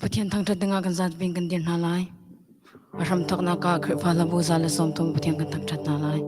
Pathian thangṭhat dingah kan zatbing kan dir hna lai. A hramthawknak ah Khrihfa hlabu 130 Pathian kan thangṭhat hna lai.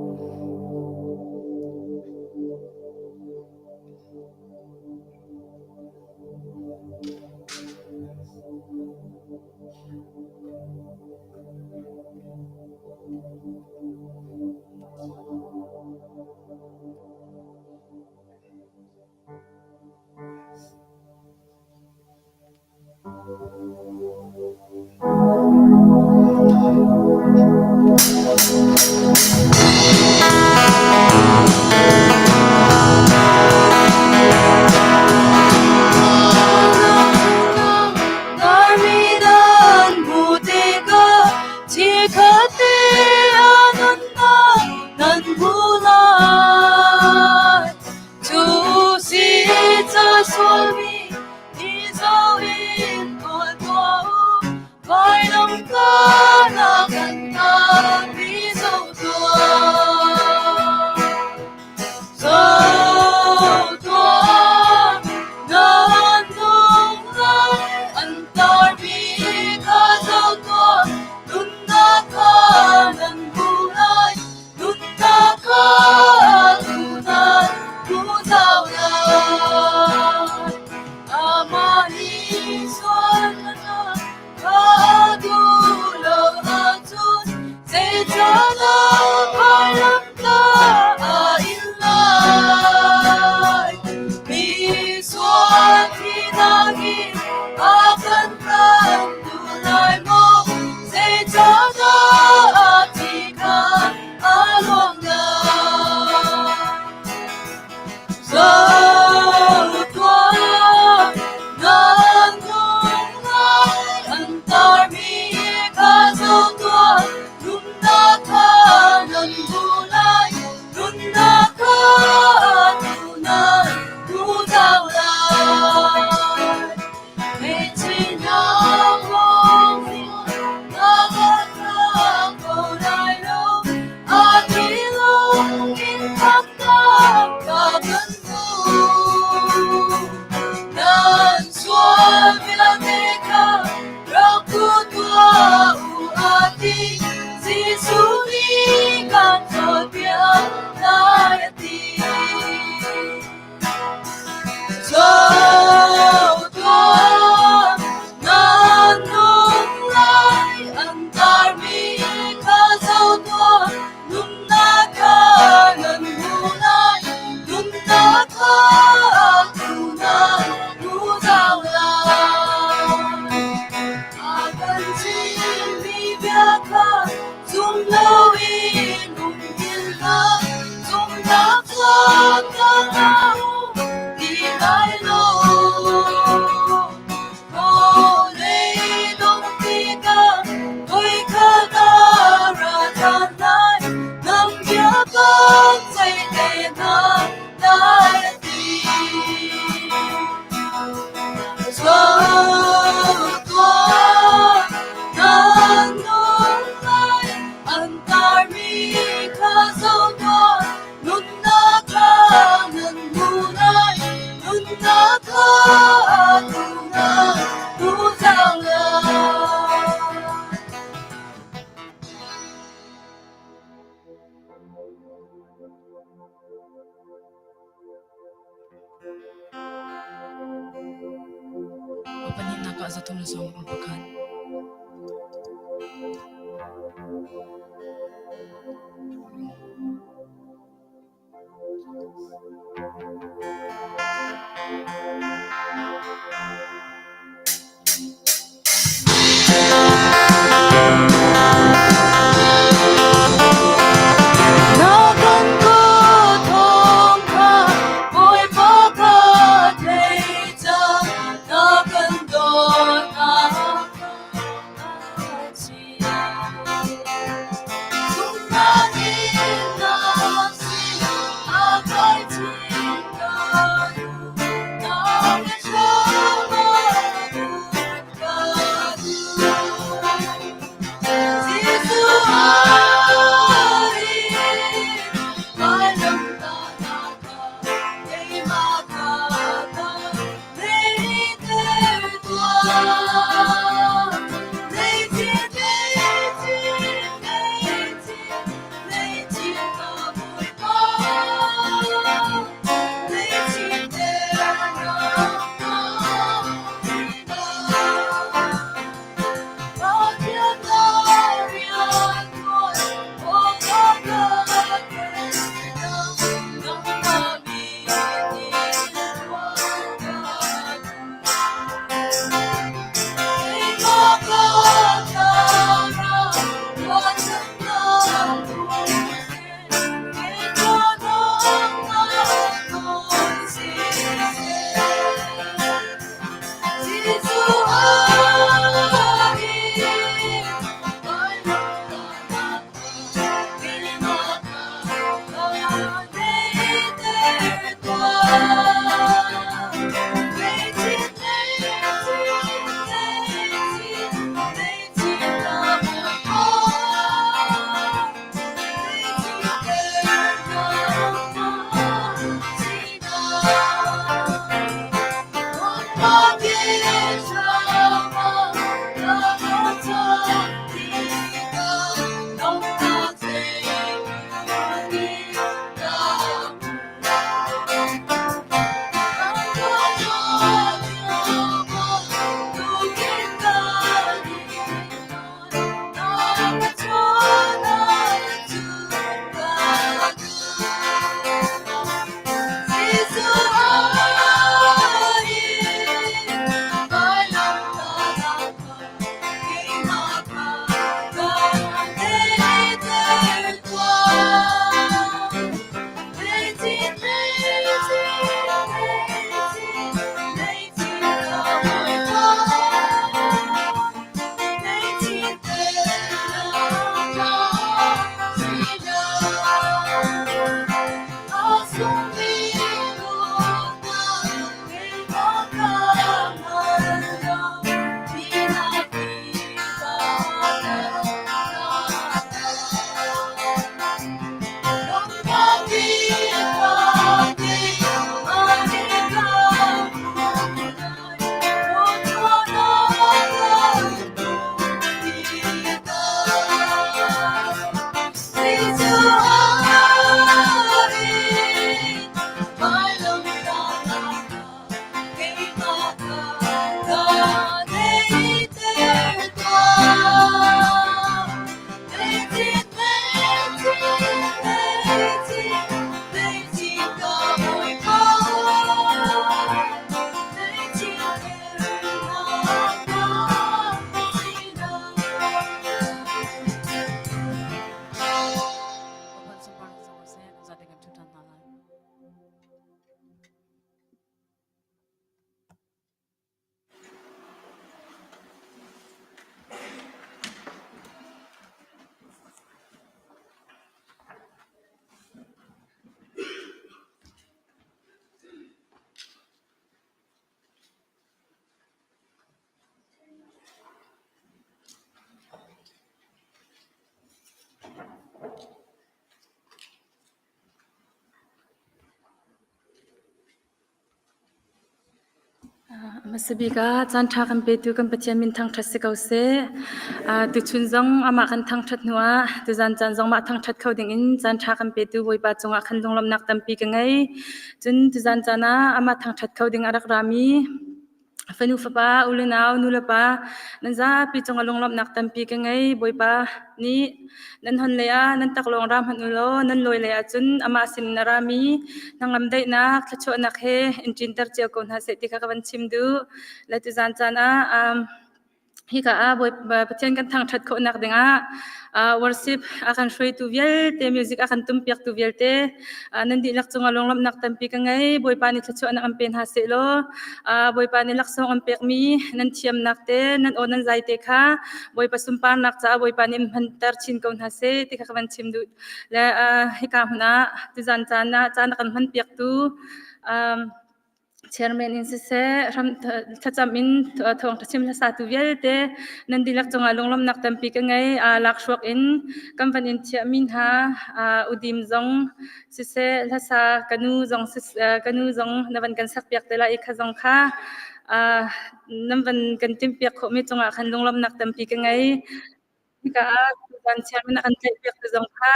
Pahnihnak ah 321. Hmasa bik ah caan ṭha kan petu kan Pathian min thangṭhat si ko seh. Tuchun zong amah kan thangṭhat hnuah tuzan caan zong mah thangṭhat kho dingin caan ṭha kan petu Bawipa cungah khan lunglawmhnak tampi ka ngei. Cun tuzan caan ah amah thangṭhat kho ding a rak rami Fanu fapa, u le nau, nu le pa, nan zapi cungah lunglawmhnak tampi ka ngei. Bawipa nih nan hon lei ah nan taklawng ra hmanh u law nan lawi lei ah cun amah sinin a rami hnangam daihnak, thluachuahnak he in ṭinter cio ko hna seh ti kha ka van chim duh. Le tuzan caan ah um, Hika ah Pathian kan thangṭhat khawhnak dingah worship a kan hruaitu vialte, music a kan tumpiaktu vialte nan dihlak cungah lunglawmhnak tampi ka ngei. Bawipa nih thluachuahnak an pe hna sehlaw Bawipa nih laksawng an pekmi nan thiamnak te, nan aw nan zai te kha Bawipa sunparnak caah Bawipa nih hmanter chin ko hna seh ti kha ka van chim duh. Le hika hmun ah tuzan caan ah caan a kan hmanpiaktu Chairman in siseh, thlacam in thawngṭha chim hlasatu vialte nan dihlak cungah lunglawmhnak tampi ka ngei. Lakhruak in kan van in thiahmi hna udim zong siseh, hlasa ka nu zong ka nu zong na van kan sakpiak te lai i kha zong kha nan van kan timhpiak khawhmi cungah khan lunglawmhnak tampi ka ngei. Hika ah tutan chairman a kan tlaihpiak tu zong kha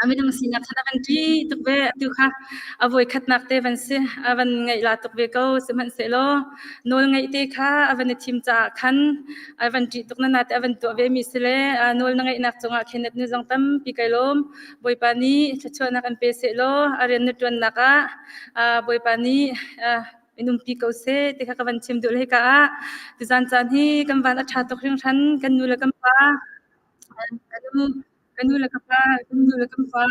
a minung sinak kha na van ṭih tuk ve. Atu kha a voi khatnak te van si, a van ngaih la tuk ve ko. Sihmanhsehlaw nawl ngeih te kha a van i thim caah khan a van ṭih tuk na nate a van tuah ve mi si le nawl na ngeihnak cungah khin nu zong tampi kai lawm. Bawipa nih thluachuahnak an pe sehlaw a rian na ṭuannak ah Bawipa nih in umpi ko seh ti kha ka van chim duh le hika ah tuzan caan hi kan van a ṭha tuk hringhran. Kan nu le kan pa, kan nu le ka pa, kan nu le kan pa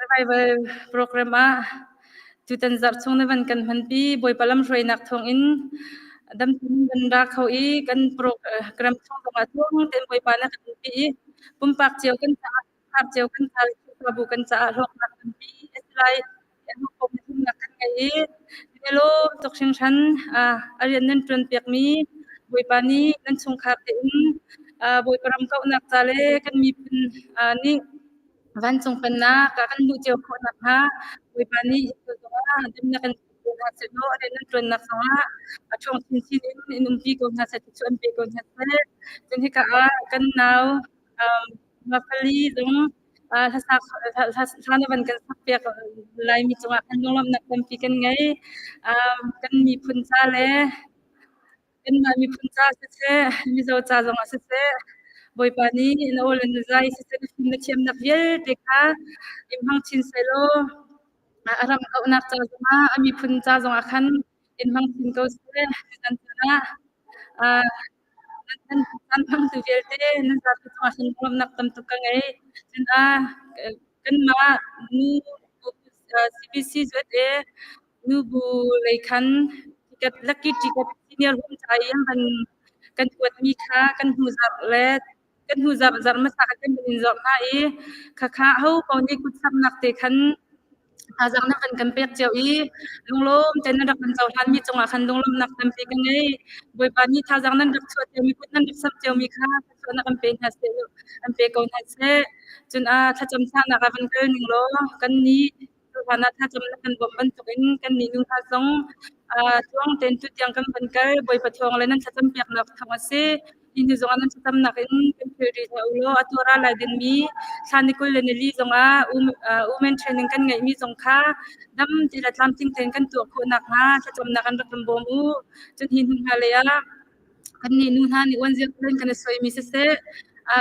revival program ah tutan zarh chung na van kan hmanpi. Bawipa lamhruainak thawngin dam tein kan ra kho i kan program chung zongah tluang tein Bawipa na kan umpi i pumpak cio kan caah Khar cio kan ṭhal, Khrihfabu kan caah hlawknak tampi a si lai. Thumnak kan ngei i lawm tuk hringhran. A rian nan ṭuan piakmi Bawipa nih nan chungkhar tein Bawipa ram kauhnak ca le kan miphun nih vancung pennak ah kan luh cio khawh nakhnga Bawipa nih zongah damnak kan ko hna sehlaw a rian nan ṭuannak zongah a ṭhawng chinchin in in umpi ko hna seh, thluachuah an pe ko hna seh. Cun hika ah kan nau Mafali zong hla na van kan sakpiak Laimi cungah khan lunglawmhnak tampi kan ngei. Kan miphun ca le kanmah miphun ca siseh, Mizo ca zongah siseh, Bawipa nih na aw le na zai siseh, na fim na thiamnak vialte kha in hmang chin sehlaw a ram kauhnak ca zongah, a miphun ca zongah khan in hmang chin ko seh. Tutan ah Nan hmangtu vialte nan zapi cungah hin lawmhnak tam tuk ka ngei. Cun ah kanmah nu CBC zuat i nubu lei khan ticket lucky ticket senior home ca i an van kan kuatmi kha kan hnu zarh le kan hnu zarh zarh hmasa khan kan in zorh hna i khakha ho paoh nih kutsamnak te khan Thazaang na kan kan pek cio i lunglawm tein nan rak kan cohlanmi cungah khan lunglawmhnak tampi ka ngei. Bawipa nih thazaang nan rak chuah ciomi, kut nan rak samh ciomi kha thluachuahnak an pe hna seh, an pe ko hna seh. Cun ah thlacam sahnak ah van kal ning law kannih tuhan ah thlacam na kan bawmh bantukin kannih nu hna zong tluang tein tutiang kan van kal. Bawipa thawng le nan thlacam piaknak thawng a si. Hi ni zongah nan thlacamnak in kan phil rih hlah u law atu ra lai dingmi thla ni 24 zongah women training kan ngeihmi zong kha dam ti le tlamtling tein kan tuah khawh nakhnga thlacamnak in rak kan bawm u. Cun hi hnu hna lei ah kannih nu hna nih uanzia in kan i suaimi siseh,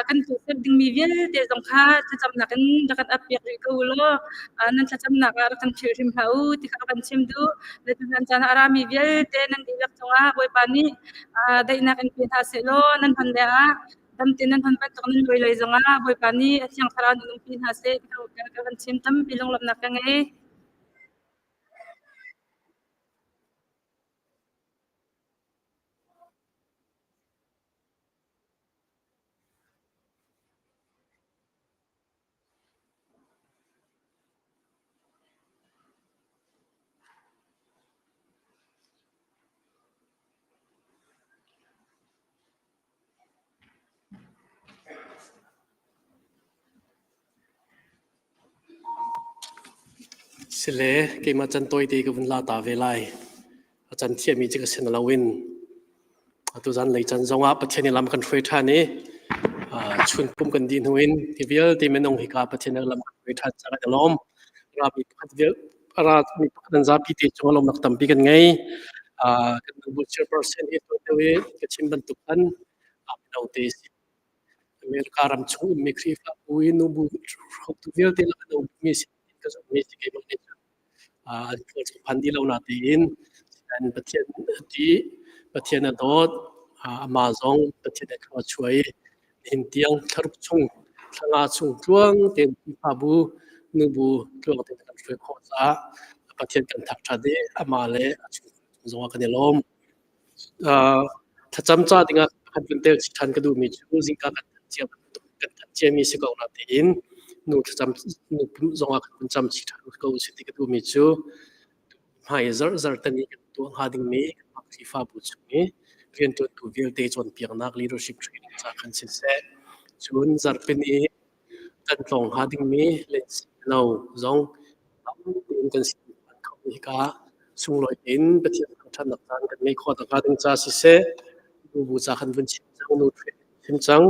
kan tuahser dingmi vialte zong kha thlacamnak in rak kan ap piak rih ko u law nan thlacamnak ah rak kan philh hrim hlah u ti kha ka van chim duh. Le tutan caan ah a rami vialte nan dihlak cungah Bawipa nih daihnak in pe hna sehlaw nan hman le ah dam tein nan hman bantuk nan luai lei zongah Bawipa nih a Thiang Thlarau in umpi hna seh ti ka van chim. Tampi lunglawmhnak ka ngei. Sile, keimah can tawite ka vun la ta ve lai. Thlacam thiammi cu ka si na loin atu zanlei can zongah Pathian nih lam kan hruai ṭhan i chun pum kan dih hnu in hi vialte minung hika Pathian nih lam kan hruai ṭhan caah kan i lawm. Rami pakhat vial ra mi pakhat an zapi te cung lawmnak tampi kan ngei. Kan nubu chairperson hi tuan deuh i ka chim bantuk khan mino te si. America ram chung ummi Khrihfabu i nubu hruaitu vialte lakah a ummi si ka zumhmi si keimah nih cun an khual phan dih lo natein Pathian a ṭih, Pathian a dawt, amah zong Pathian a thlua chuah i nihin tiang thlaruk chung, thlanga chung tluang tein Khrihfabu nubu tluang tein kan hruai khawh caah Pathian kan thangṭhat i amah le a chungkhar cung zongah kan i lawm. Thlacam ca dingah pakhat vun tel chih ṭhan ka duhmi cu zingka kan thanh cia bantuk kan thanh ciami si ko natein nu thlacam nu pumh zongah kan vun cam chih ṭhan ko usih ti ka duhmi cu hmai zarh zarhte ni kan tuah hnga dingmi kanmah Khrihfabu chung i rianṭuantu vialte cawnpiaknak leadership training ca khan siseh, cun zarhpini kan tlawng hnga dingmi lo zong tam tein kan si kho hika sunglawi tein Pathian thangṭhatnak caan kan ngeih khawh nakhnga ding ca siseh, nubu ca kan vun chim cang, nu chim cang.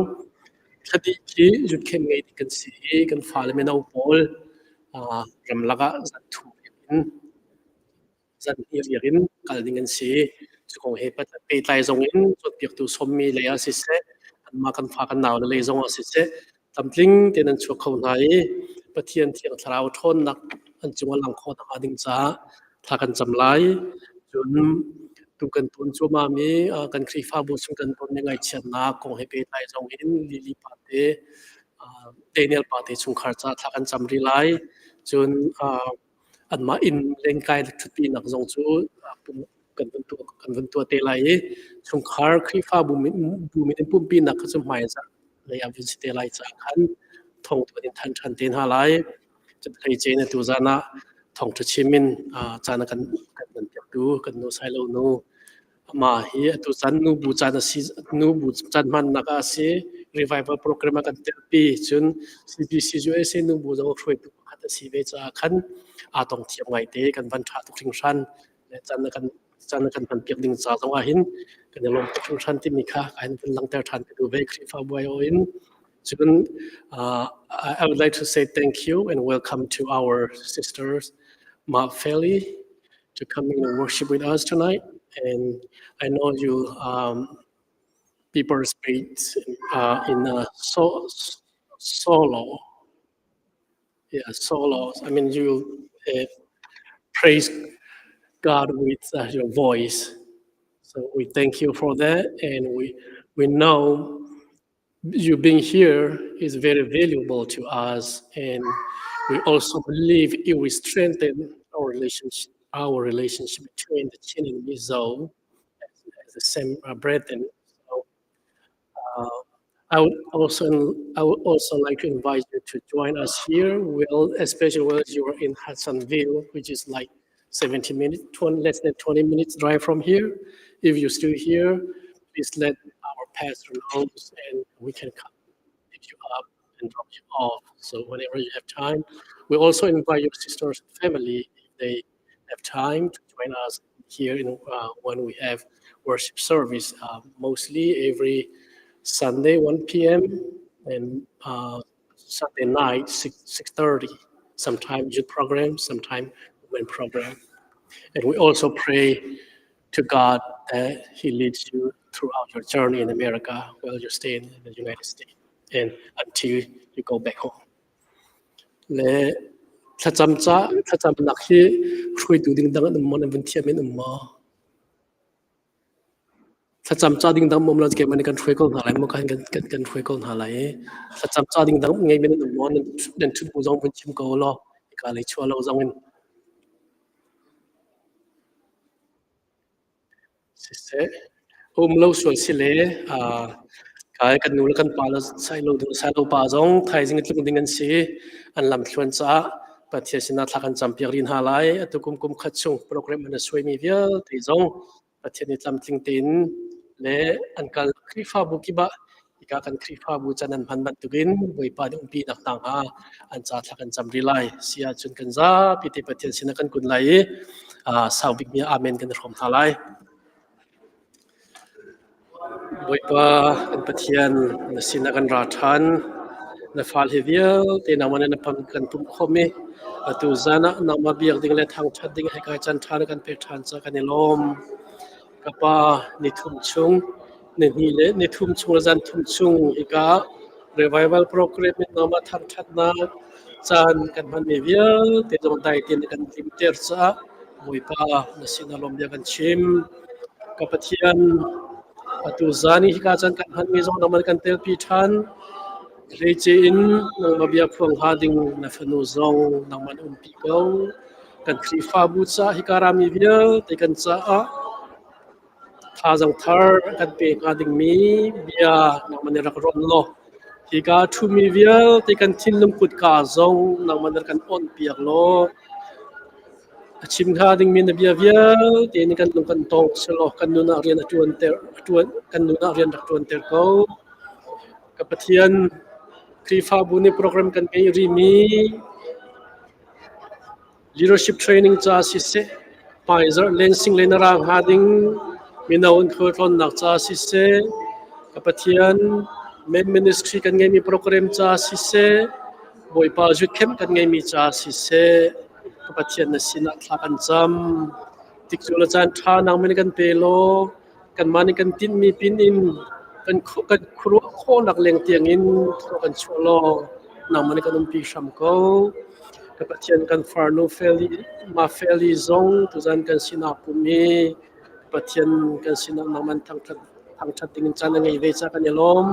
Thladih khi zutkheng ngei ding kan si i kan fale mino pawl ramlak ah zan thum in zan hi riak in kal ding an si. Cu kong he pehtlai zong in cawnpiaktu sawmmi lei ah siseh, anmah kan fa kan nau le lei zong ah siseh, tlamtling tein an chuak kho hna i Pathian Thiang Thlarau ṭhawnnak an cung a lang khawh nakhnga ding caah thla kan cam lai. Cun tu kan tuan cuahmah mi kan Khrihfabu chung kan tonmi ngaihchiatnak kong he pehtlai zong in Lily pa te, Daniel pa te chungkhar caah thla kan cam rih lai. Cun anmah inn lengkai le ṭhutpinak zong cu kan vun tuah te lai i chungkhar Khrihfabu bu min in pumpinak kha cu hmaizarh lei ah vun si te lai caah khan thawngthu in thanh ṭhan te hna lai. Cun hleice in atu zan ah thawngṭha chim in caan a kan kan piaktu kan nu Sailo nu Amah hi atu caan nubu caan a si nubu caan hmannak ah a si. Revival program a kan telpi. Cun CBC USA nubu zong hruaitu pakhat a si ve caah khan aa tong thiam ngaite kan van ṭha tuk hringhran. Le caan a kan caan a kan hmanpiak ding ca zong ah hin kan i lawm tuk hringhran timi kha ka hin vun langhter ṭhan ka duh ve Khrihfabu aiawh in. Cun I would like to say thank you and welcome to our sisters Ma Feli to come and worship with us tonight. And I know you participate in a solo. Yeah, solo. I mean, you praise God with your voice. So we thank you for that, and we know you being here is very valuable to us, and we also believe it will strengthen our relationship between the Chin and Mizo as the same brethren. So, I would also like to invite you to join us here. Well, especially while you are in Hudsonville, which is like 70 minutes, 20, less than 20 minutes drive from here. If you're still here, please let our pastor know, and we can come pick you up and drop you off. So whenever you have time, we also invite your sisters and family if they have time to join us here when we have worship service, mostly every Sunday 1 p.m. and Sunday night 6 6:30. Sometimes youth program, sometimes women program. And we also pray to God that He leads you throughout your journey in America while you stay in the United States and until you go back home. Le thlacam ca thlacamnak hi hruaitu ding dang an um maw nan vun thiam in um maw? Thlacam ca ding dang um lo keimah nih kan hruai ko hna lai maw kan kan kan hruai ko hna lai i thlacam ca ding dang ngei men an um maw nan nan ṭhut bu zong vun chim ko law hika lei chuah lo zong in siseh um lo sual si le kai kan nu le kan pa le sailo ding sailo pa zong thaizing tlung ding an si an lam thluan caah Pathian sinah thla kan campiak rih hna lai atu kum kum khat chung program an suaimi vialte zong Pathian nih tlamtling tein le an kal Khrihfabu kip ah Hika kan Khrihfabu can an hman bantukin Bawipa nih umpi nak hna hnga an ca thla kan cam rih lai. Si ahcun kan zapi te Pathian sinah kan kun lai i sau bikmi amen kan i hrawm hna lai. Bawipa kan Pathian na sinah kan ra ṭhan. Na fale vialte nangmah nih na pam kan pumh khawm i atu zan ah nangmah biak ding le thangṭhat ding hei kai caan ṭha na kan pek ṭhan caah kan i lawm. Ka pa, nithum chung, nihnih le nithum chung le zanthum chung hika revival program in nangmah thangṭhatnak caan kan hmanmi vialte zong dai tein na kan limter caah Bawipa na sinah lawm bia kan chim. Ka Pathian, atu zan i hika caan kan hmanmi zong nangmah kan telpi ṭhan. Hleice in nangmah bia phuang hnga ding na fanu zong nangmah na umpi ko. Kan Khrihfabu caah hika rami vialte kan caah thazaang thar kan pe hnga dingmi bia nangmah nih rak rawn law hika ṭhumi vialte kan thinlung kutka zong nangmah nih kan awnhpiak law a chim hnga dingmi na bia vialte nih kan lung kan tong selaw kan nun ah rian a ṭuanter a ṭuan kan nun ah rian rak ṭuanter ko. Ka Pathian, Khrihfabu nih program kan ngeih rihmi Leadership training ca siseh, hmaizarh lensing le na ra hnga ding mino an khualtlawnnak ca siseh, ka Pathian men ministry kan ngeihmi program ca siseh, Bawipa zutkhem kan ngeihmi ca siseh, ka Pathian na sinah thla kan cam. Tikcu le caan ṭha nangmah nih kan pe law, kanmah nih kan tinhmi pin in kan kan khuaruah khawhnak leng tiangin thaw kan chuah law nangmah nih kan umpi hram ko. Ka Pathian kan farnu Feli ma Feli zong tuzan kan sinah pum i Pathian kan sinah nangman thangthat thangthat ding in caan a ngei ve ca kan i lawm.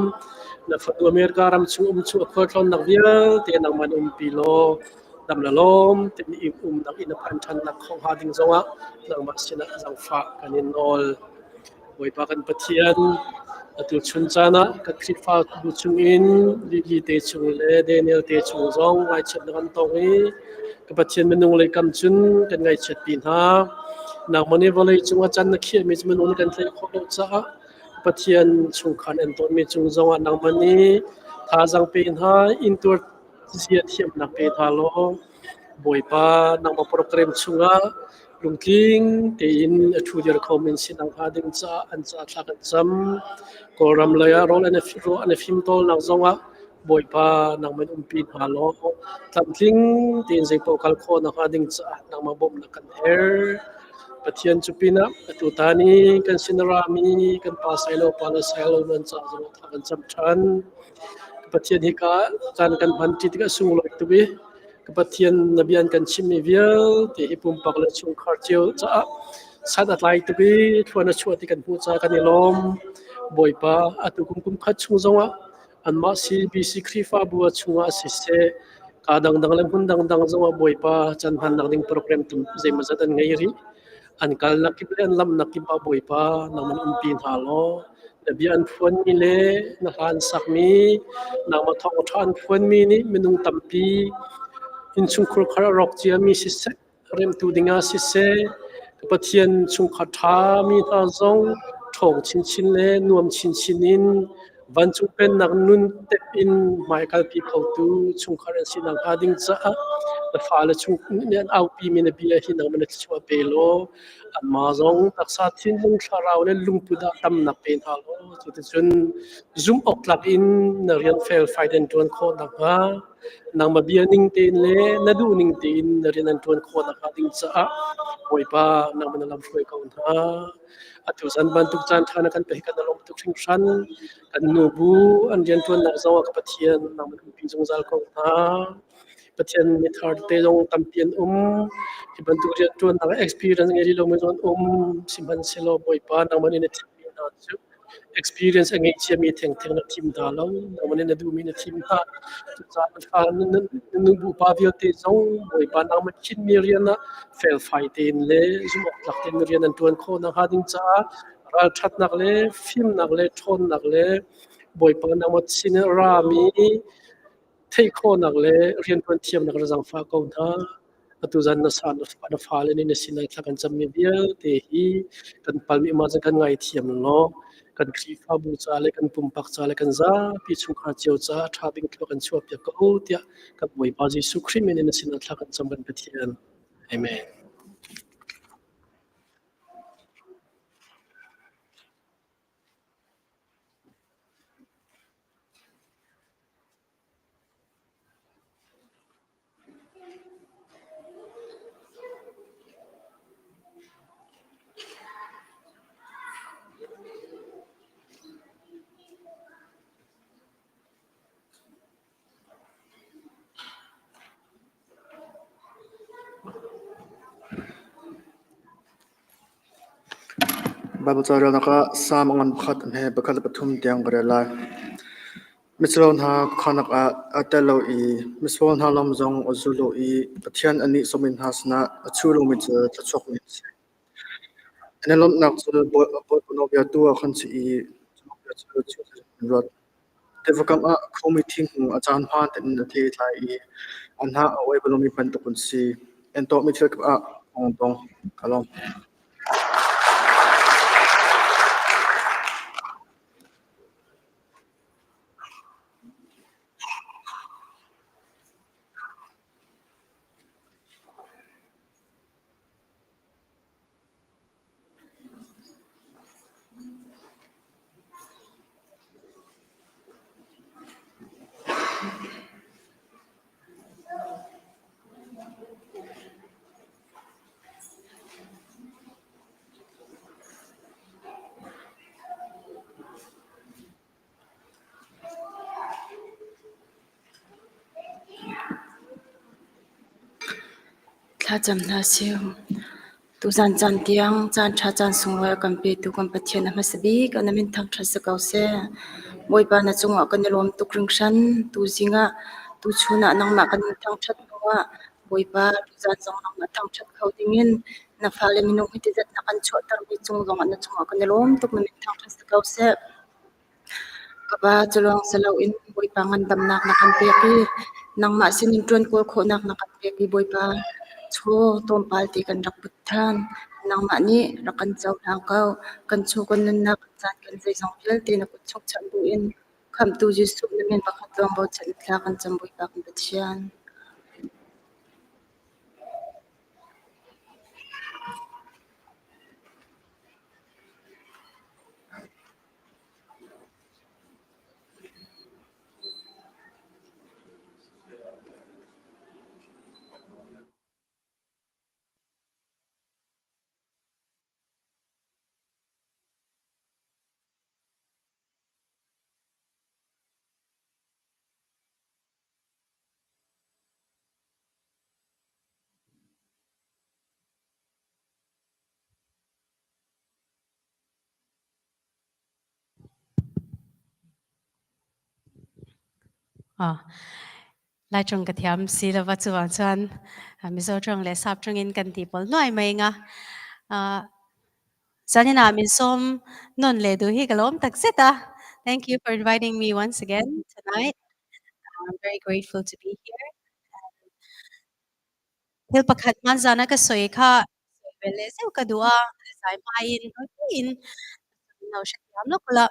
Na fanu America ram chung um chu a khualtlawnnak vialte nangman umpi law dam la lawm timi umnak inn a phan ṭhannak kho hnga ding zongah nangmah sinah zaangfah kan in nawl. Bawipa kan Pathian, atu chun caan ah kan Khrihfabu chungin Lily te chung le Daniel te chung zong ngaihchiatnak an tong i ka Pathian minung lei kam cun kan ngaihchiatpi hna. Nangmah nih vawlei cungah can na khiahmi cu minung nih kan tlaih khawh lo caah Pathian chungkhar an tonmi cung zongah nangmah nih thazaang pe hna, intuar zia thiamnak pe hna law Bawipa nangmah program chungah lungtling tein a ṭhu dir khomi an si nakhnga ding caah an ca thla kan cam. Kawlram lei ah rawl an i fimtawlnak zongah Bawipa nangmah in umpi hna law tlamtling tein zeipaoh kal khawh nakhnga ding caah nangmah bawmhnak kan herh. Pathian cu pinah atu tan i kan sin a rami kan pa Sailo pa le Sailo nan ca zongah thla kan cam ṭhan. Pathian hika caan kan hman ṭi tikah sunglawi tuk i ka Pathian na bia an kan chimmi vialte hi pumpak le chungkhar cio caah san a tlai tuk i thluan a chuah ti kan hmuh caah kan i lawm. Bawipa, atu kum kum khat chung zongah anmah CBC Khrihfabu chungah siseh, kaa dangdang le hmun dangdang zongah Bawipa caan hmannak ding program tum zeimawzat an ngei rih. An kalnak kip le an lamnak kip ah Bawipa nangmah umpi hna law na bia an phuanmi le na hla an sakmi nangmah thawngṭha an phuanmi nih minung tampi innchungkhur khar a rawk ciami siseh remtu dingah siseh ka Pathian chungkhar ṭhami hna zong ṭhawng chinchin le nuam chinchin in vancung pennak nun tep in hmai kalpi khotu chungkhar an si nakhnga ding caah na fale chung nih an aupimi na bia hi nangmah na thluachuah pe law anmah zong taksa thinlung thlarau le lungput ah tamnak pe hna law cuticun zumh awk tlak in na rian felfai tein ṭuan khawh nakhnga nangmah bia ning tein le na duh ning tein na rian an ṭuan khawh nakhnga ding caah Bawipa nangmah na lam hruai ko hna. Atu zan bantuk caan ṭha na kan pek kan lawm tuk hringhran. Kan nubu an rianṭuannak zongah ka Pathian nangmah umpi zungzal ko hna. Pathian mithar te zong tampi an um. Hi bantuk rianṭuannak experience ngei rih lomi zong an um. Sihmanhsehlaw Bawipa nangmah nih na thimmi hna cu experience a ngei ciami thengtheng na thim hna lo. Nangmah nih na duhmi na thim hna. Cucaah na fa na nubu pa vialte zong Bawipa nangmah khinmi rian ah felfai tein le zumhawktlak tein rian an ṭuan khawh nakhnga ding caah ralṭhatnak le fimnak le ṭhawnnak le Bawipa nangmah sin in a rami theih khawhnak le rianṭuan thiamnak na zaangfah ko hna. Atu zan na sa na fale nih na sinah thla kan cammi vialte hi kan palmi ma kan ngaithiam law. Kan Khrihfabu ca le kan pumpak ca le kan zapi chungkhar cio caah ṭha bik thlua kan chuahpiak ko tiah kan Bawipa Jesuh Khrih min in na sinah thla kan cam kan Pathian. Amen. Baibal ca relnak ah Salm a ngan pakhat a hme pakhat le pathum tiang ka rel lai. Micheu hna khuakhannak ah aa tel lo i misual hna lam zong a zul lo i Pathian a nihsawhmi hna sinah a chu lomi cu thluachuakmi an si. An i lawmhnak cu Bawipa nawlbia tu ah khan si i cu nawlbia cu an ruat. Tiva kam ah a khomi thingkung a caan hmaan tein a thei a tlai i a hnah a uai balomi bantuk an si. An tuahmi thil kip ah an dong. Ka lawm. Thlacam hna sih. Tuzan caan tiang caan ṭha caan sunglawi a kan petu kan Pathian a hmasa bik a na min thangṭhat si ko seh. Bawipa na cungah kan i lawm tuk hringhran. Tuzing ah tuchun ah nangmah kan in thangṭhat hnuah Bawipa tuzan zong nangmah thangṭhat kho dingin na fale minung hi tizat na kan chuahtermi cung zongah na cungah kan i lawm tuk na min thangṭhat si ko seh. Ka pa cu lawng si loin Bawipa ngandamnak na kan pek i nangmah sinin ṭuan kawl khawhnak na kan pek i Bawipa chaw tlawmpal te kan rak put ṭhan. Nangmah nih rak kan cohlang ko. Kan chaw kan nunnak kan caan kan zeizong vialte na kut chung chanh buin Khamhtu Jesuh na min pakhat lawng bochan thla kan cam Bawipa kan Pathian. Laiṭawng ka thiam si lova chuvang chuan Mizo ṭawng leh Sap ṭawngin kan ti pawl nuai mai nga. Zanin ah min sawm nawn leh duh hi ka lawm takzet a. Thank you for inviting me once again tonight. I'm very grateful to be here. Thil pakhat hmanzan a ka sawi kha sawi ve leh zeuh ka duh a, zai hmain in lo hrethiam lawk la.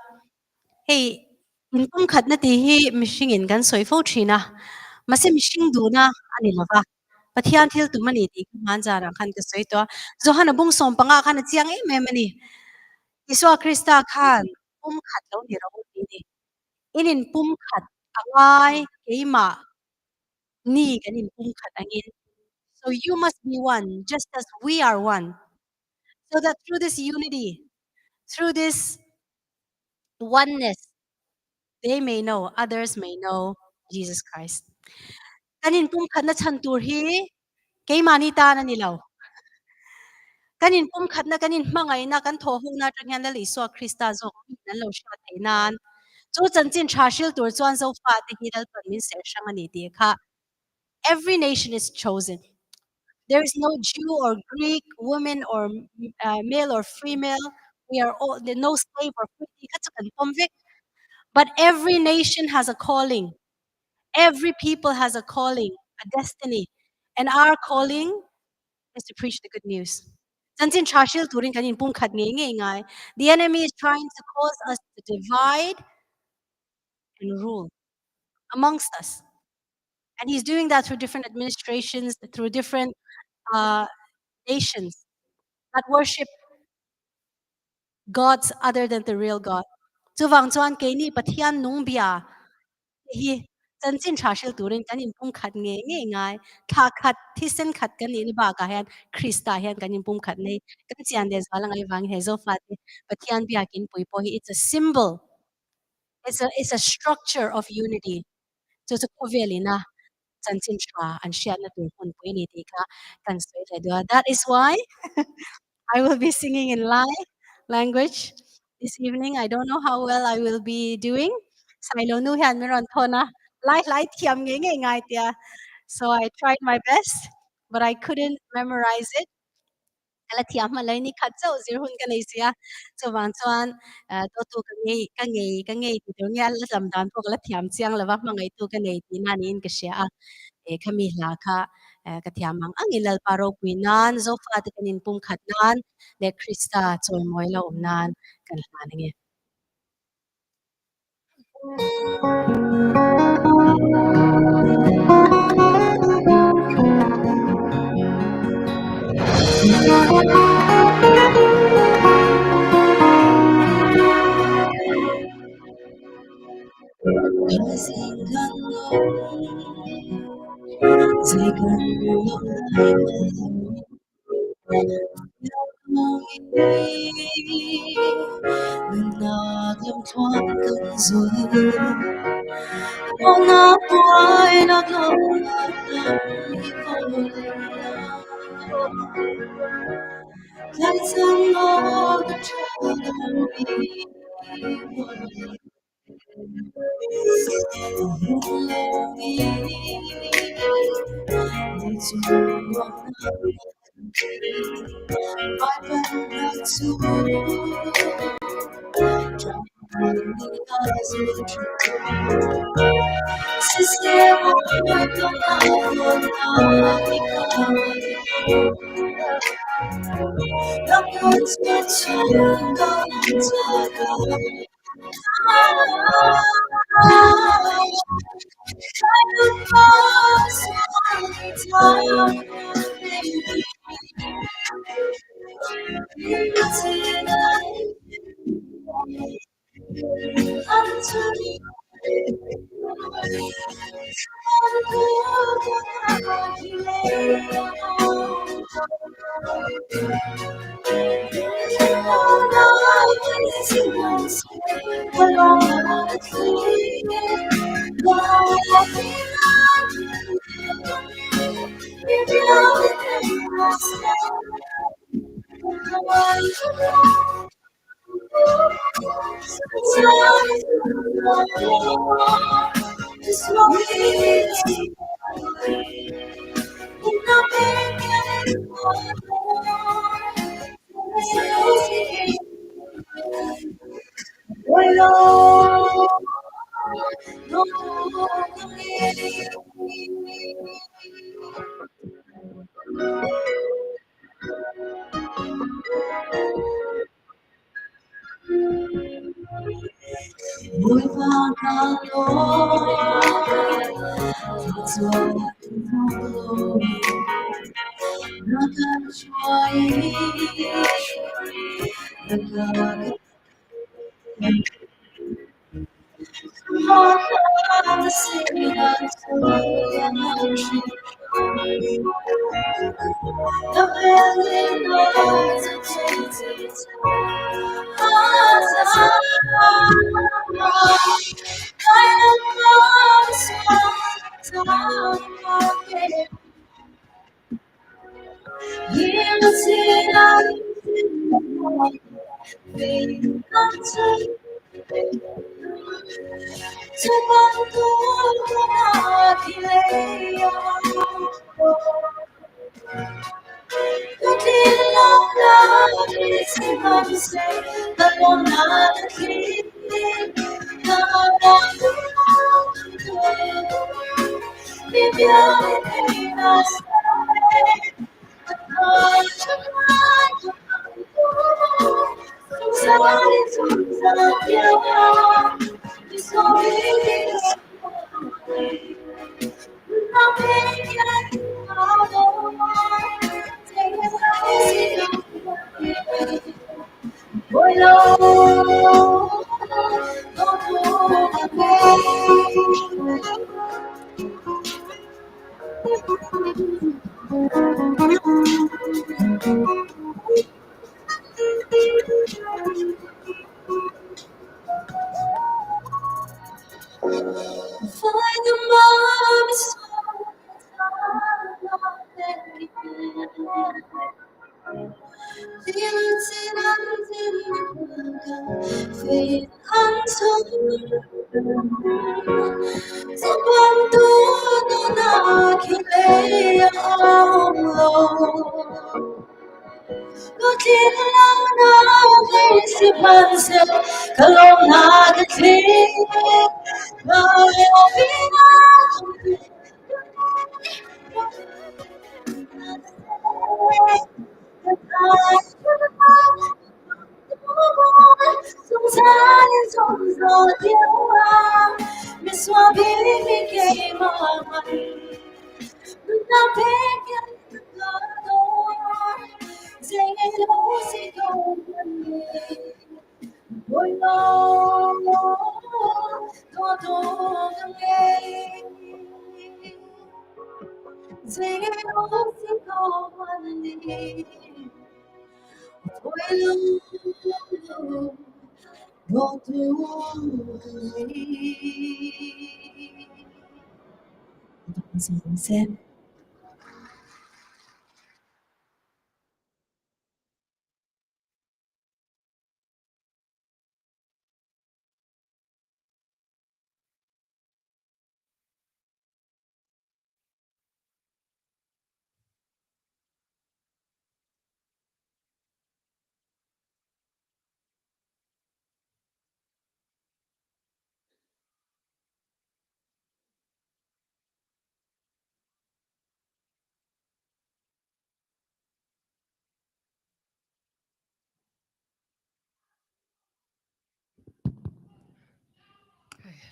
Hei in pumkhatna tih hi mihring in kan sawi fo thin a, mahse mihring duhna a ni lova, Pathian thil tum a ni tih kha hmanzanah khan ka sawi tawh a. Johan a bung sawm panga khan a chiang em em a ni. Isua Krista khan pumkhat lo ni ro ti a ni. In in pumkhat a ngai keimah ni kan in pumkhat angin. So you must be one just as we are one. So that through this unity, through this oneness, they may know, others may know Jesus Christ. Kan in pumkhatna chan tur hi keimahni tan a ni lo. Kan in pumkhatna, kan in hmangaihna, kan thawhhona atang hian Lal Isua Krista zawk min an lo hriat theih nan chu chanchin tha hril tur chuan Zofate hi Lalpan min serh hrang a ni tih kha every nation is chosen. There is no Jew or Greek, woman or male or female. We are all, no slave or free tih kha chu kan pawm vek. But every nation has a calling. Every people has a calling, a destiny. And our calling is to preach the good news. Chanchin tha hril turin kan in pumkhat ngei ngei ngai. The enemy is trying to cause us to divide and rule amongst us. And he's doing that through different administrations, through different nations that worship gods other than the real God. Chuvang chuan keini Pathian nung bia hi chanchin tha hril turin kan in pumkhat nge nge ngai. Thla khat thisen khat kan ni ba ka hian Krista hian kan in pumkhat nei kan chian de zwala ngai wang he zo fa te Pathian biakin pui po hi it's a symbol. It's a structure of unity. Chu chu khawvelina chanchin tha an hriatna tur hmunpui ni tih kha kan sawi leh duh a. That is why I will be singing in Lai language this evening. I don't know how well I will be doing. Sailo nu hian min rawn thawn a, Lai hlai thiam ngei ngei ngai tia. So I tried my best, but I couldn't memorize it. Ka la thiam hman lo ni khat chauh zir hun ka nei sia. Chuvang chuan dawtu ka ngei ka ngei ka ngei ti tur nge a la lam dan pawh ka la thiam chiang lova hmangaih tu ka nei tih na niin ka hria a. E khami hla kha ka thiam ang angin Lalpa ropui nan Zofa te kan inpum khat nan leh Krista chawimawi lo awm nan kan hlan ange. Nunnak lamthluan kan zul. Ruahnak buainak lawmnak lam i kawl Tlaichan awk a ṭha lomi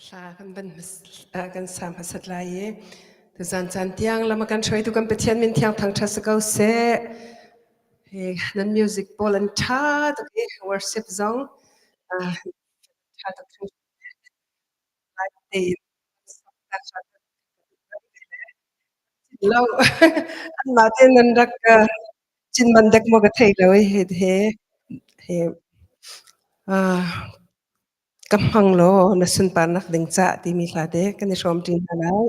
Hla kan van kan sa hmasat lai i tuzan caan tiang lam a kan hruaitu kan Pathian min thiang thangṭhat si ko seh. Nan music pawl an ṭha tuk i worship zong ṭha tuk lai tein lo anmah tein nan rak cin man dek maw ka thei lo i he he Ka hmang law na sunparnak ding cah timi hla te kan i hrawm ṭi hna lai.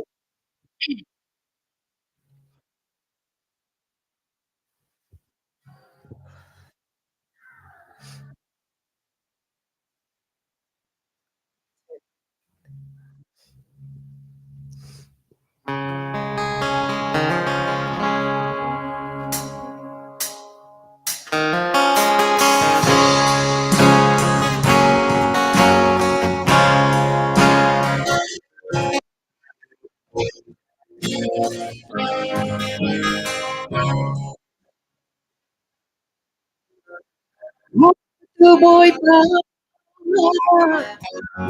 Tu Bawipa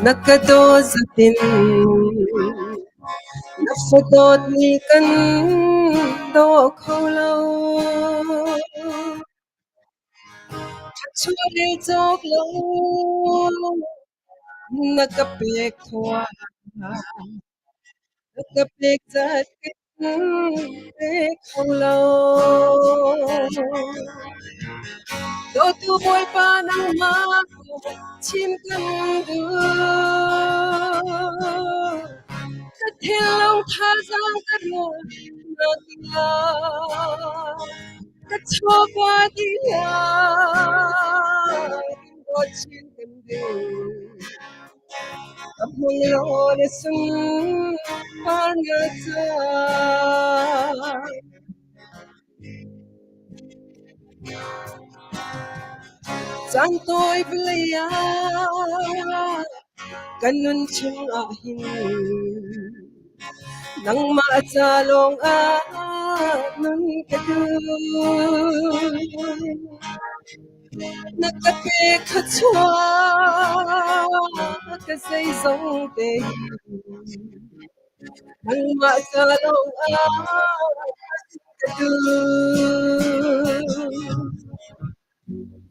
Na ka dawt zatin na fadawt nih kan daw kho lo. Thluachuah le cawk lo na ka pek thua. Na ka pek zat kan pe kho lo. Dawtu Bawipa nangmah chim kan duh. Ka thinlung thazaang ka ruah na tingah. Ka chawva dingah dawt chin kan duh. Ka hmang law na sunparnak caah. Caan tawi vawlei ah ka nun chung ah hin nangmah ca lawng ah nun ka duh. Na ka pek thluachuah ka zeizong te hi nangmah ca lawng ah ka duh.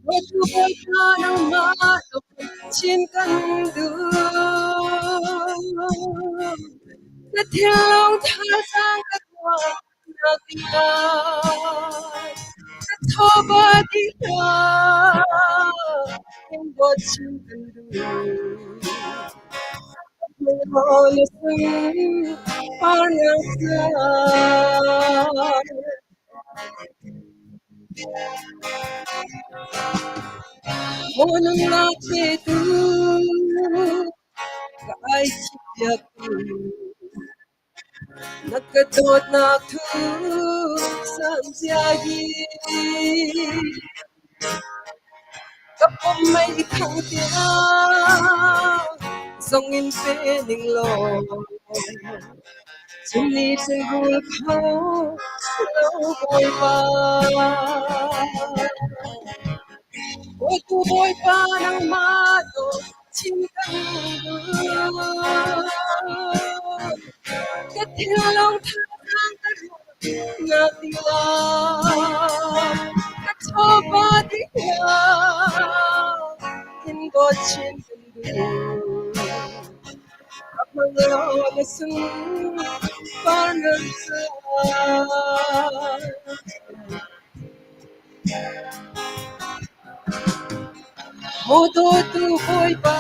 Dawtu Bawipa nangmah chin kan duh. Na thinlung thazaang ka tuah nak lai. Ka thawba dih hlah, in dawt chin kan duh. Na sung parnak ca. Nunnak petu ka ai piaktu na ka dawtnak thu san cia hi ka pum mei khang tiang zong in pe ning law Cun ni cun rul kho lo Bawipa. Bawitu Bawipa nangmah dawt chin kan duh. Ka thinlung thazaang ka ruahnak ding lai. Ka chawva ding lai. In dawt chin kan duh. Maw dawtu Bawipa,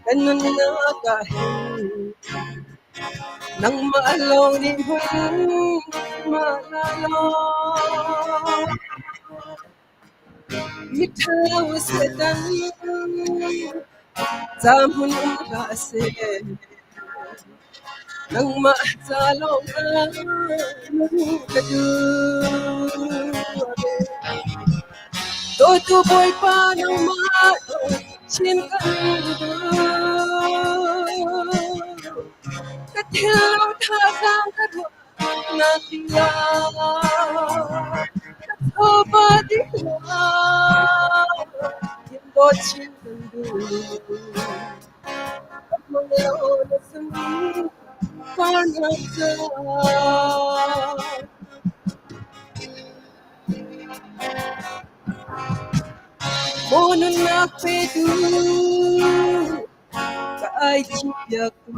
ka nunnak ah hin nangmah lawng nih hmun mah law. Miṭhalo Satan ca hmun um hlah seh, nangmah ca lawngah nun ka duh. Dawtu Bawipa nangmah chin kan duh. Ka thinlung thazaang ka ruah nak ding lai. Ka chawva ding lai. In dawt chin kan duh. Ka hmang lo na sung parnak ca. Maw nunnak petu ka ai piaktu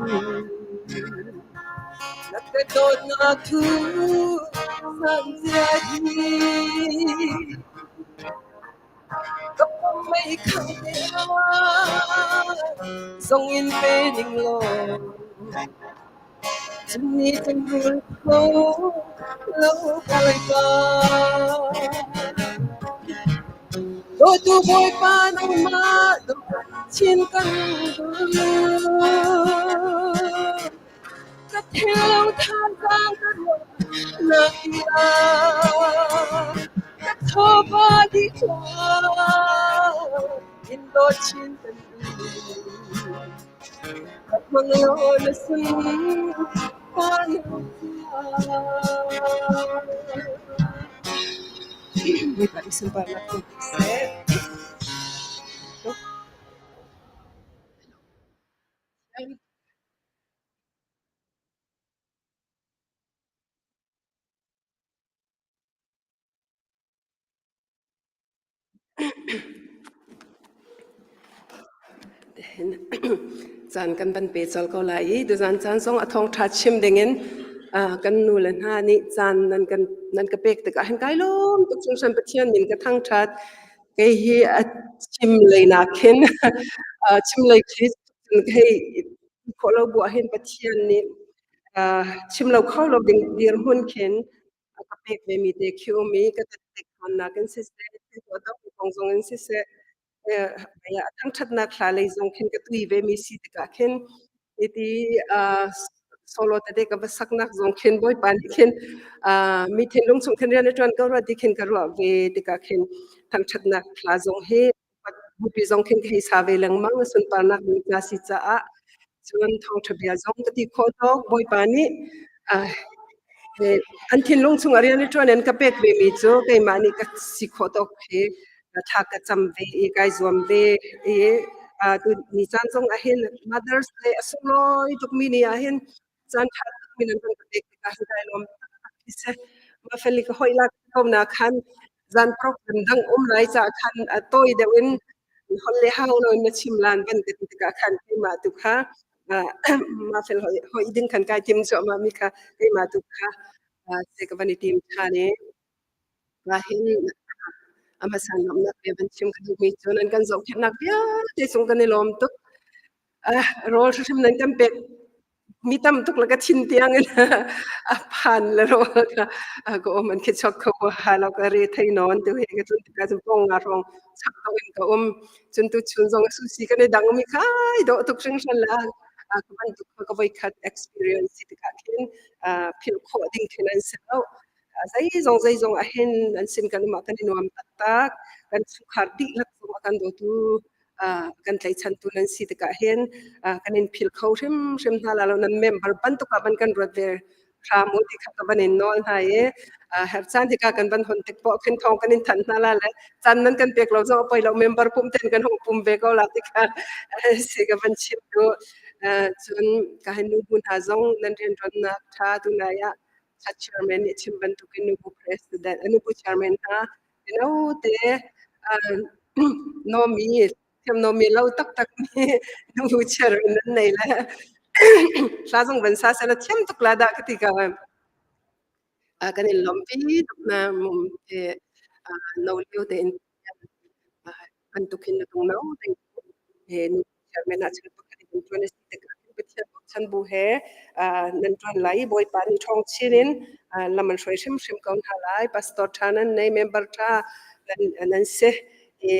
na ka dawtnak thu san cia hi ka pum mei khang te ah zong in pe ning law cun ni cun rul kho lo Bawipa. Dawtu Bawipa nangmah chin kan duh. Ka thinlung thazaang ka ruahnak tiang ka chawva dih hlah in dawt chin kan duh. Ka hmang law na sun pa na Bawipa nih sunparnak tum seh. Caan kan van pe colh ko lai i tuzaan caan zong a thawngṭha chim dingin kan nu le hna nih caan nan kan nan ka pek tikah hin kai lawm tuk hringhran. Pathian min ka thangṭhat. Kei hi a chim lei nakin chim lei khi hei khawh lo bu ahhin Pathian nih chim lo kho lo ding dirhmun khin a ka pek ve mi te khi um i ka tek nak in siseh, thil tuah kong zong in siseh, a thangṭhatnak hla lei zong khin ka tui ve mi si tikah khin iti solo tete ka va saknak zong khin Bawipa nih khin mi thinlung chung khin rian a ṭuan ko rua ti khin ka ruah ve tikah khin thangṭhatnak hla zong hi bupi zong khin ka hei sa ve lengmang. Sunparnak ding ca si caah cun thawngṭha bia zong ka ti khawh tawk Bawipa nih. An thinlung chung a rian i ṭuan in ka pek ve mi cu keimah nih ka si khawh tawk hi thla ka cam ve i kai zuam ve i tu ni caan zong ahhin Mother's Day a sunglawi tukmi ni ahhin caan ṭha tukmi nan kan ka pek tikah hin kai lawm taktak khi si. Mafeli ka hoih lak ko na khan zan program dang um lai caah khan a tawi deuh in hol le hau lo in na chim lan van ka ti tikah khan keimah tu kha mafel hoi hoi ding khan kai tim cuahmah mi kha keimah tu kha se ka van i tim ṭhan i ka hin a hmasa lawmhnak bia van chim ka duhmi cu nan kan zohkhenhnak vialte cung kan i lawm tuk. Rawl hrimhrim nan kan pek mi tam tuk le ka thin tiang in a phan le rawl ka ka um an khi chok kho ha lo ka re thei non tu he ka cun tikah cun pong nga rong chak to in ka um cun tu chun zong susi kan i dang mi khai dawh tuk hringhran la ka bantuk ka voi khat experience si tikah khin philh khawh ding khin an si lo. Zeizong zeizong ah hin an sin kan um ah kan i nuam taktak. Kan chungkhar dihlak zong a kan dawtu kan tlaichantu nan si tikah hin kan in phil kho hrimhrim hna la lo. Nan member bantuk ah van kan ruat ve hram u ti kha ka van in nawl hna i herh caan hika kan van hon tik poh khin thawng kan in thanh hna la le caan nan kan pek lo zong a poi lo member pum ten kan hung pum ve ko la ti kha si ka van chim du. Cun ka hin nu bu hna zong nan rianṭuannak ṭha tunai ah chairman nih chim bantukin nubu president nubu chairman hna mino te nomi thiam nomi lo taktak mi nubu chairman nan nei le hla zong van sa sela thiam tuk la dah ka ti ka kan in lawmpi tuk na mum te no lio te in bantuk hin na tung no ding he nu chairman ah cun pakhat in ṭuan a si tikah Pathian bochan bu he nan ṭuan lai i Bawipa nih ṭhawng chin in lam an hruai hrimhrim ko hna lai. Pastor ṭha nan nei, member ṭha nan si i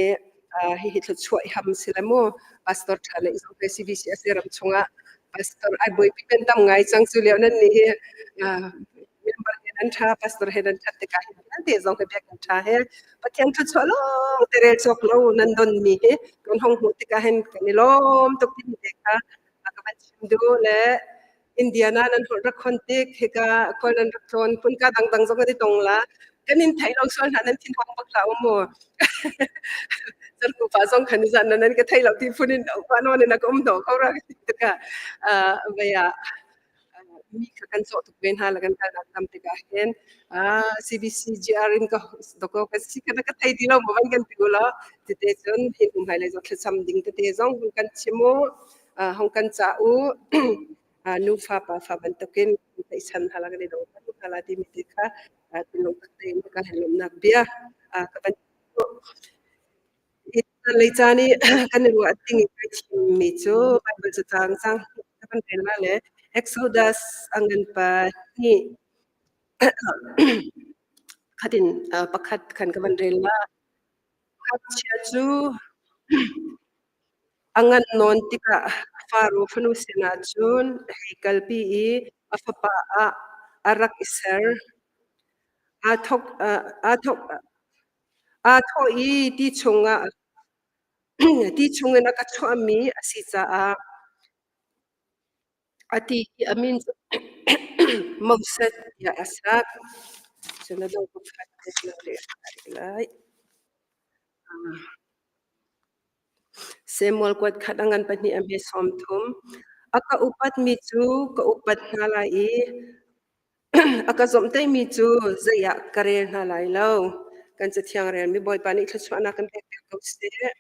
hihi thluachuah i ham si le mu. Pastor ṭha le zong he CBC a si ram chungah pastor ai buaipi pen tam ngai cang cu lio nan nih hi member he nan ṭha, pastor he nan ṭhat tikah hi vialte zong hi biakinn ṭha he Pathian thluachuah lawng te rel cawk lo nan donmi hi kan hong hmuh tikah hin kan i lawm tuk timi te kha ka van chim duh le Indiana nan holh rak khon tik hika khual nan rak tlawn phunka dangdang zong kan i tong la kan in theih lo sual hna nan thin hong bak hlah u mu zarku pa zong khan zan nan ka thei lo ti phun in pa non in ka um hnawh ko ra tikah vei ah mi kha kan cawh tuk ve hna le kan kalnak tam tikah hin CBC GR in ka doko ka si ka ka thei ti lo mo van kan ti u law tete cun hin um hai le zong thlacam ding tete zong hung kan chim u hung kan ca u nufa pa fa bantukin tlaihchan hala kan i do hala timi te kha thinlung tak tein ka hen lawmhnak bia ka van Lei caan i kan i ruah ding i kai thimmi cu Baibal cacang cang ka van rel la le Exodus a ngan pa-hnih khatin pakhat khan ka van rel la. Ngakchia cu a ngan nawn tikah Faro fanu sinah cun a hei kalpi i a fapa ah a rak i ser. Aa thawk, aa thawk, Aa thawh i ti chungin a ka chuahmi a si caah a ti i a min cu Moses tiah a sak. Cun a dong pakhat lai. Samuel kuat khat a ngan pahnih a hme 30. A ka upatmi cu ka upat hna lai i A ka zawmhtaihmi cu zei ah ka rel hna lai lo. Kan cathiang relmi Bawipa nih thluachuahnak kan pekpiak ko seh.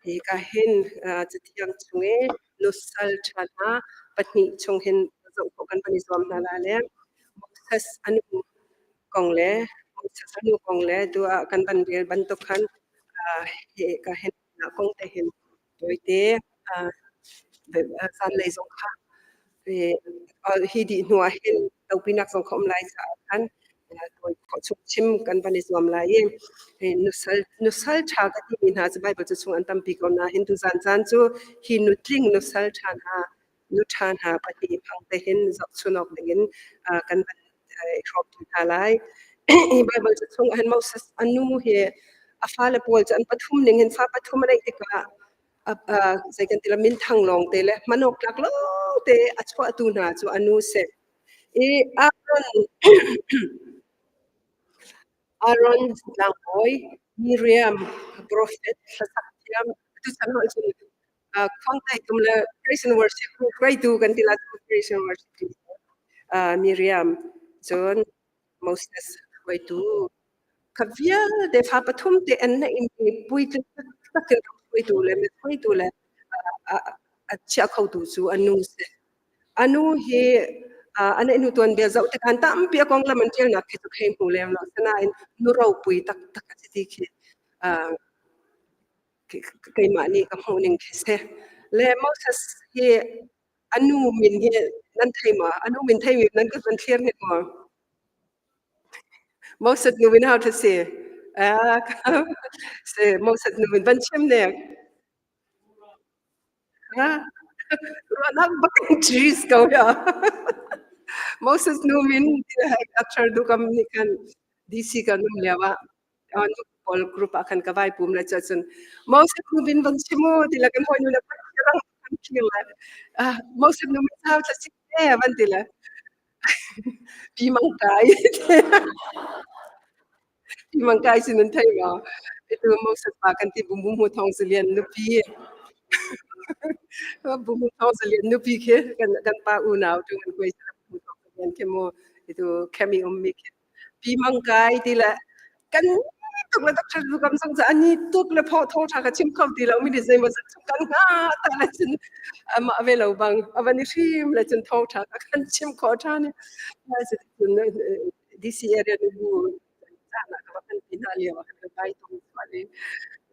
Hika hin cathiang chung i nusal ṭha hna pahnih chung hin zoh khawh kan van i zuam hna lai le Moses a nu kong le Moses a nu kong le tu ah kan van rel bantuk khan hika hin kong te hin tawite zanlei zong kha hi dih hnu ah hin topinak zong kha um lai caah khan tawi khawh chung chim kan van i zuam lai i nusal nusal ṭha ka timi hna cu Bible cu chung an tampi ko nain tuzan caan cu hi nutling nusal ṭha hna nu ṭha hna pahnih phang te hin zohchun awk dingin kan van i hrawm hna lai. Hi Bible cu chung ah Moses a nu hi a fale pawl cu an pathum ning hin fa pathum a neih tikah zei kan ti la minthang lawng te le hman awk tlak lawng te a chuahtu hna cu a nu si. I Aaron Aaron tlangbawi, Miriam profet hlasak thiam tuchan holh cun khuangtai tum le praise and worship hruaitu kan ti la praise and worship Miriam cun Moses hruaitu kha vialte fa pathum te an neih mi puitling taktak in hruaitu le mi hruaitu le a chia khotu cu a nu si. A nu hi a neihnu tuanbia zoh tikah tampi a konglam an ṭialnak khi cu khei hmu lem lo. Asinain nu ropui taktak a si ti khi keimah nih ka hmuh ning khi si. Le Moses hi a nu min hi nan thei maw? A nu min theimi nan ka van thlir hnik maw? Moses nu min hau ṭha si? Si, Moses nu min van chim nek. Ruahnak bak in cheese ko ya. Moses nu min Dr. Dukam nih khan DC kan um lio ah nu pawl group ah khan ka vai pum le cun Moses nu min van chim u ti le kan hawi nu le rang kan thlir le Moses nu min sau thla si van ti le pi mang kai Ti mang kai sin nan thei maw? Itu Moses pa kan ti bum bum hu thong zalian nupi. Bum hu thong zalian nupi khi kan kan pa unau tu kan kuai sa bum thong zalian khi mu itu khemi um mi khi pi mang kai ti le kan tuk le doctor lu kam song cha ani tuk le pho tho tha ka chim kho ti lo mi ni zei ma zat kan nga ta le cun ama ave lo bang avani hrim le cun tho tha ka kan chim kho tha ni cun DC area nu bu caan ah ka va kan ti hna lio ah kan kai tung sual i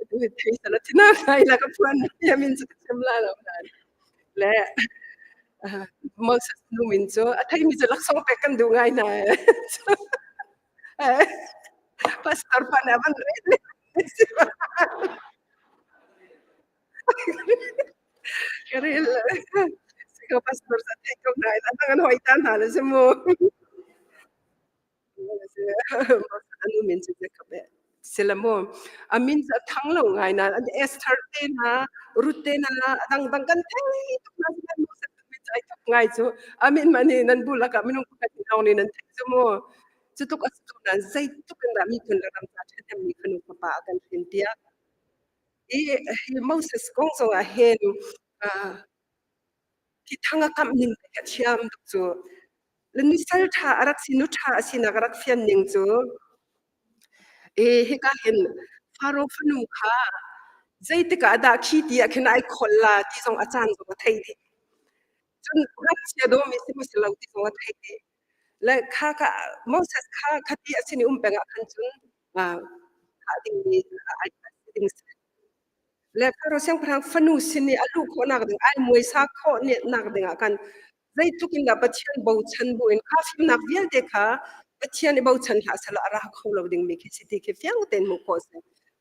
tu thei sala thina kai la ka phuan ya min chu ka chim la lo nan le Moses nu min cu a thei mi cu laksawng pek kan duh ngai hna pastor pa nih a van rel Ka rel siko pastor sa thei ko hna ila an hoi ta hna le si mu. Anu min cu ka be sila mu. A min cu a thang lo ngai na an Esther te na Ruth te na dang dang kan thei tuk na sila mu sa min cu ai tuk ngai cu a min ma ni nan bu lakah minung pakhat lawng nih nan theih cu mu. Cu tuk a si ko nain zeitluk in dah miphun le ram ca ṭhahnem mi fanu fapa a kan hrin piak. I hi Moses kong zongah hin hi thang a kamh ning te a thiam tuk cu. Le nusal ṭha a rak si, nu ṭha a sinak a rak fian ning cu i hika hin Faro fanu kha zeitik ah dah khi ti ah khin ai kholh la ti zong a caan zong a thei dih. Cun ngakchia dawmi si maw si lo ti zong a thei dih. Le kha kha Moses kha khati a sin i um peng ah khan cun thah dingmi ai ding si. Le Faro siangpahrang fanu sin i a luh khawhnak ding ai muaisa khawh nak ding ah khan zeitluk in dah Pathian bochan bu in kha fimnak vialte kha Pathian i bochan hlah selaw a ra kho lo dingmi khi si ti khi fiang tein hmuh khawh a si.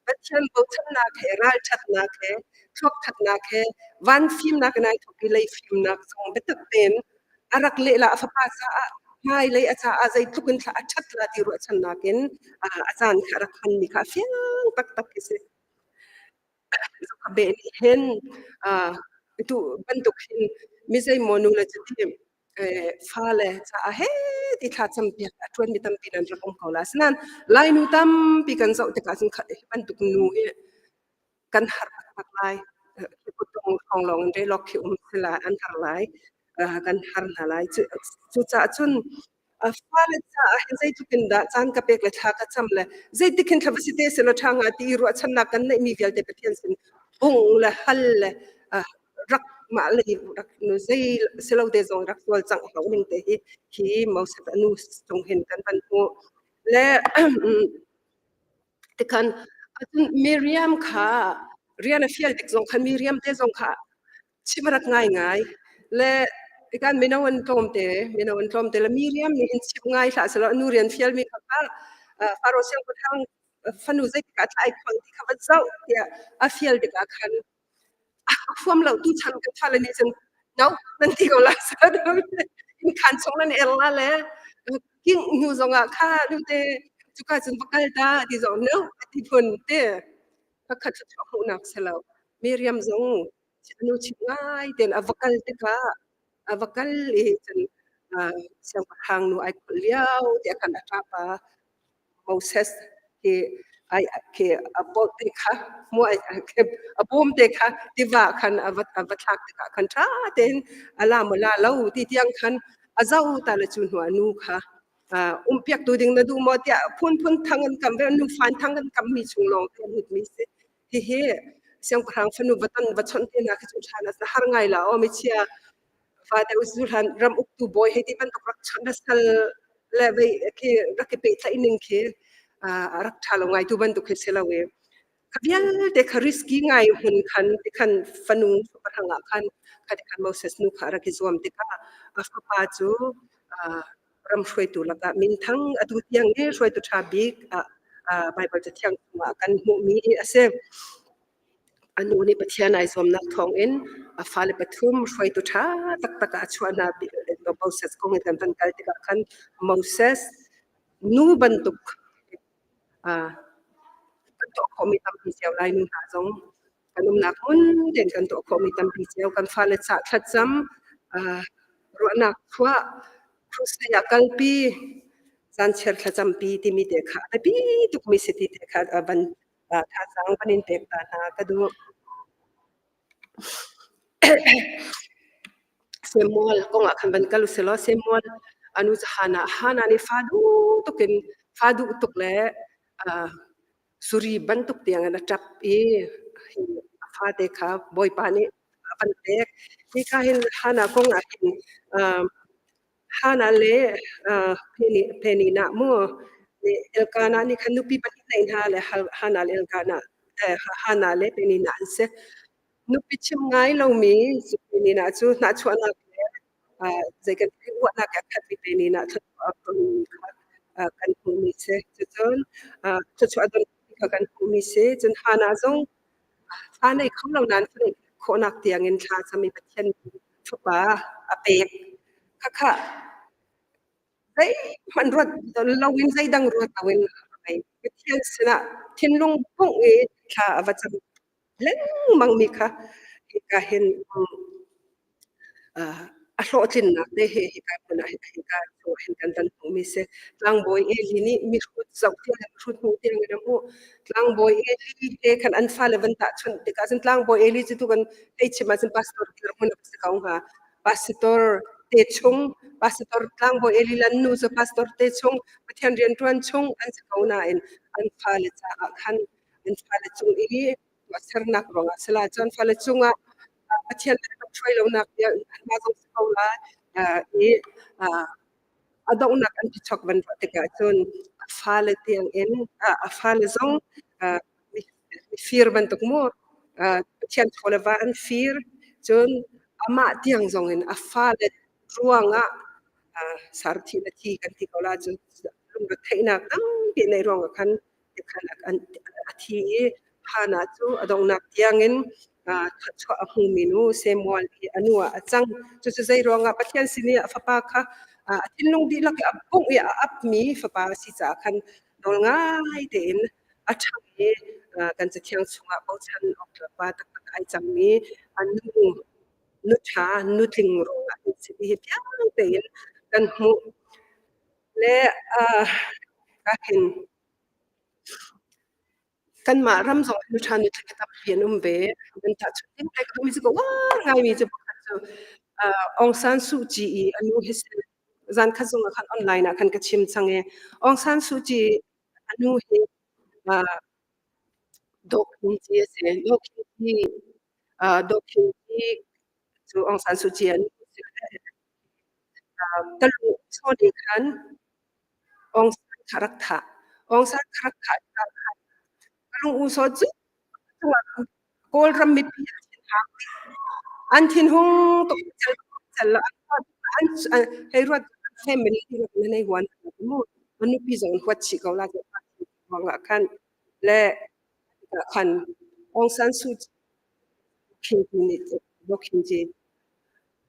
Pathian bochannak he ralṭhatnak he thluakthatnak he van fimnak in ai thawk i lei fimnak zong biatak tein a rak lehla a fapa caah hmailei a caah zeitluk in thla a ṭhat la ti ruahchannak in a caan kha a rak hmanmi kha a fiang taktak khi si. Zohkha nih hin tu bantuk hin mi zeimaw nu le cuti fale caah he ti thla campiak a ṭuanmi tampi nan rak um ko la. Asinain Lainu tampi kan zoh tikah cun hi bantuk nu hi kan har taktak lai. Khi kutdong hrawng lawng in relawk khi um si lai, an har lai. Kan har hna lai. Cucaah cun fale caah hin zeitluk in dah caan ka pek le thla ka cam le zeitik hin thla va si te selaw ṭha hnga ti i ruahchannak kan neihmi vialte Pathian sin bung le hal le rak mah lei rak nu zei silo te zong rak cawlcangh lo ning te hi hi Moses a nu cung hin kan van hmuh. Le Tikhan cun Miriam kha rian a fial tik zong khan Miriam te zong kha chim a rak ngaingai. Le tikhan mino an tlawmte, mino an tlawmte le Miriam nih hin chim ngai hlah selaw nu rian fialmi kha kha Faro siangpahrang fanu zeitik ah thla ai khuang ti kha va zoh tiah a fial tikah khan a huam lo tu chan kan fale nih cun no nan ti ko la in khan chung nan er la le king hnu zongah kha nu te cuka cun va kal ta ti zong no ati phun te pakhat cu chuah hmuhnak si lo Miriam zong anu chim ngai ten a va kal tikah a va kal i cun Siangpahrang nu ai kholh lio te khan a ṭapa Moses hi ai khi a bawlh te kha mu a bawm te kha tiva khan a va a va thlak tikah khan ṭha tein a la maw la lo ti tiang khan a zoh ta le cu hnu ah nu kha umpiak tu ding na duh maw tiah phunphun thang an kam ve nu fan thang an kam mi chung lawng te an hut mi si. Hihi siangpahrang fanu va ton va chawnh te hna khi cu ṭha na har ngai la aw michia fa deuh zuhlan ram uktu bawi hei ti bantuk rak chawnh na sal le vei khi rak i pehtlaih ning khi a rak ṭha lo ngai tu bantuk khi si lo i kha vialte kha risky ngai hmun khan ti khan fanu pahrang ah khan kha ti khan Moses nu kha rak i zuam tikah a fapa cu ram hruaitu lakah minthang atu tiang i hruaitu ṭha bik ah Baibal Cathiang chungah kan hmuhmi a si. A nu nih Pathian ai zuamnak thawngin a fale pathum hruaitu ṭha taktak ah a chuah hna. Moses kong in kan van kal tikah khan Moses nu bantuk kan tuah khawhmi tampi cio lai nu hna zong kan umnak hmun tein kan tuah khawhmi tampi cio kan fale cah thlacam ruahnak chuah crusade ah kalpi zanchiar thlacampi timi te kha a biapi tukmi si ti te kha van thazaang van in pek ta hna ka duh. Samuel kong ah khan van kal usilaw Samuel anu cu Hannah Hannah nih fa duh tukin fa duh tuk le suri bantuk tiang in a ṭap i a fate kha Bawipa nih a van pek. Hika hin Hannah kong ah hin Hannah le Peninnah mu Elkanah nih khan nupi pahnih nei hna le Hannah le Elkanah Hannah le Peninnah an si. Nupi chim ngai lomi Peninnah cu hnahchuahnak le zei kan ti ruahnak a khatmi Peninnah thluachuah kha kan hmuhmi si. Cucun thluachuah don kha kan hmuhmi si. Cun Hannah zong fa nei kho lo nain fa neih khawhnak tiangin thla cam i Pathian fapa a pek. Khakha zeihmanh ruat loin zeidang ruat loin Pathian sinah thinlung bungh i thla a va cam lengmang mi kha hika hin a hlawhtlinnak te hi hika hmun ah hika chung hin kan van hmuhmi si. Tlangbawi Eli nih mihrut zoh tiang in mihrut hmuh tiang in a hmuh. Tlangbawi Eli he khan an fale van tahchunh tikah cun tlangbawi Eli cu tu kan hei chim ahcun pastor dirhmun a si ko hnga. Pastor te chung, pastor tlangbawi Eli le an nu cu pastor te chung, Pathian rianṭuan chung an si ko nain an fale caah khan an fale cung i tuahsernak ruangah si lai. Cun fale cungah Pathian le rak hruai lonak hna zong si ko lai i a donghnak an phichuak van ruah tikah cun a fale tiangin a fale zong mifir bantuk mu Pathian thaw le va an fir cun amah tiang zong in a fale ruangah sarthi le thi kan ti ko la cun lungretheihnak tampi neih ruangah khan khan a thi i Hannah cu a donghnak tiangin thluachuah a hmumi nu Samuel hi a nu ah a cang. Cucu zei ruangah Pathian sin i a fapa kha a thinlung dihlak i a bungh i a apmi fapa a si caah khan nawl ngai tein a ṭhang i kan Cathiang chungah bochan awk tlak pa taktak ai cangmi a nu nu ṭha nutling ruangah an si ti hi fiang tein kan hmuh. Le ka hin Kanmah ram zong ah nuṭha nutling hi tampi an um ve. Nan tahchunh ding te ka duhmi cu ka uar ngaimi cu pakhat cu Aung San Suu Kyi i a nu hi si. Zan khat zong ah khan online ah khan ka chim cang i Aung San Suu Kyi a nu hi Daw Khin Kyi a si. Daw Khin Kyi Daw Khin Kyi cu Aung San Suu Kyi a nu a si. Ka lu chaw nih khan Aung San kha rak thah. Aung San kha rak thah tikah khan ka lung u saw cu Kawlram mipi an thinhang. An thinhung tuk cel cel an an hei ruat family na nei huan mu an nupi zong an huat chih ko la ruangah khan le khan Aung San Suu Kyi nih Khin Kyi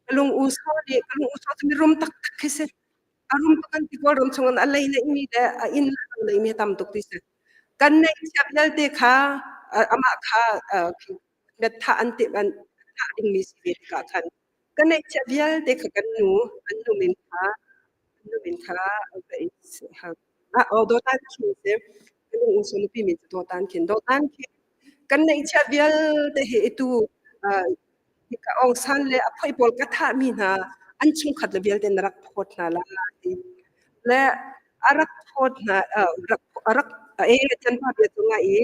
ka lung u saw nih ka lung u saw cu mirum taktak khi si. A rum tuk an ti Kawlram chung in a lei neihmi le a inn le lo neihmi a tam tuk ti si. Kan neihchia vialte kha amah kha thah an timh an thah dingmi si ve tikah khan. Ka neihchiah vialte kha kan nu, an nu min kha, an nu min kha oh, Dawtan Khin si. Ka lung u nupi min cu Dawtan Khin. Dawtan Khin kan neihchiah vialte hi itu hika Aung San le a phoi pawl ka thahmi hna an chungkhat le vialte na rak phawt hna la ti. Le a rak phawt hna rak a rak e canpa bia cu ngai i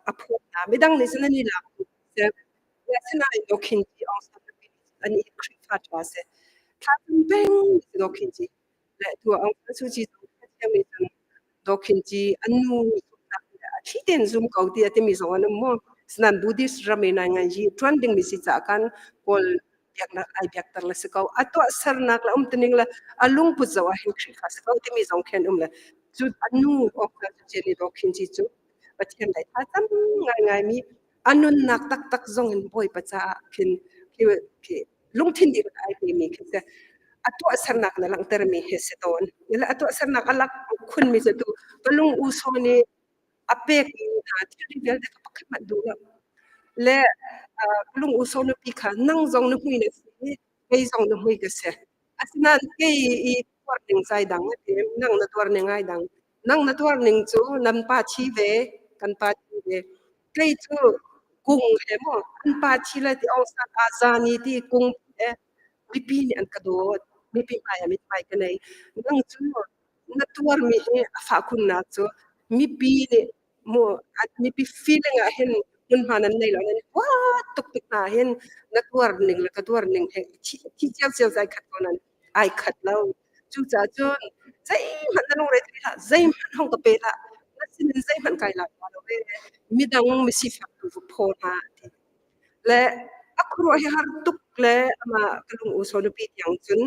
a phawt hna. Midang nih cun an i lak Asinain Dawkhin ci Aung San nupi an i Khrihfa ṭha a si. Thla cam peng si Dawkhin ci. Le tu Aung San Suu Kyi zong thiam nih cun Dawkhin ci an nu zumhnak a thli tein zum ko ti a timi zong an um mu. Sinain Buddhist ram i nai ngai hi ṭuan dingmi si caah khan Kawl biaknak ai biakter le si ko. A tuahsernak le umtuning le a lungput zoh ah hin Khrihfa si ko timi zong khi an um le cu a nu Aung San Suu Kyi nih Dawkhin ci cu Pathian lei tha cam ngaingaimi a nunnak taktak zong in Bawipa caah khin khi lungthin dihlak ai pemi khi si. A tuahsernak na langhtermi hi si tawn. A tuahsernak a lak khunmi cu tu ka lung u saw nih a pekmi hna thilri vialte ka pakhat hmanh duh lo. Le ka lung u saw nupi kha nang zong na hmui na si, kei zong na hmui ka si. Asinain kei i tuar ning cai dang a ti, nang na tuar ning ai dang. Nang na tuar ning cu nan pa thi ve, kan pa thi ve. Kei cu kung he maw an pa thi le ti Aung San aa zani ti kung he mipi nih an ka dawt. Mipi hmai ah mithmai ka nei. Nang cu na tuarmi hi a fah khunnak cu mipi nih mu mipi feeling ah hin hmunhma nan nei lo nan huat tuk tik hna hin na tuar ning le ka tuar ning he thi cio cio zai khat ko nan ai khat lo. Cucaah cun zeihmanh na lungre thei hlah, zeihmanh hong ka pe hlah, na sinin zeihmanh kai lak lo e, midang misifak tu va phaw hna ti. Le a khuaruah hi har tuk le amah ka lung u so nupi tiang cun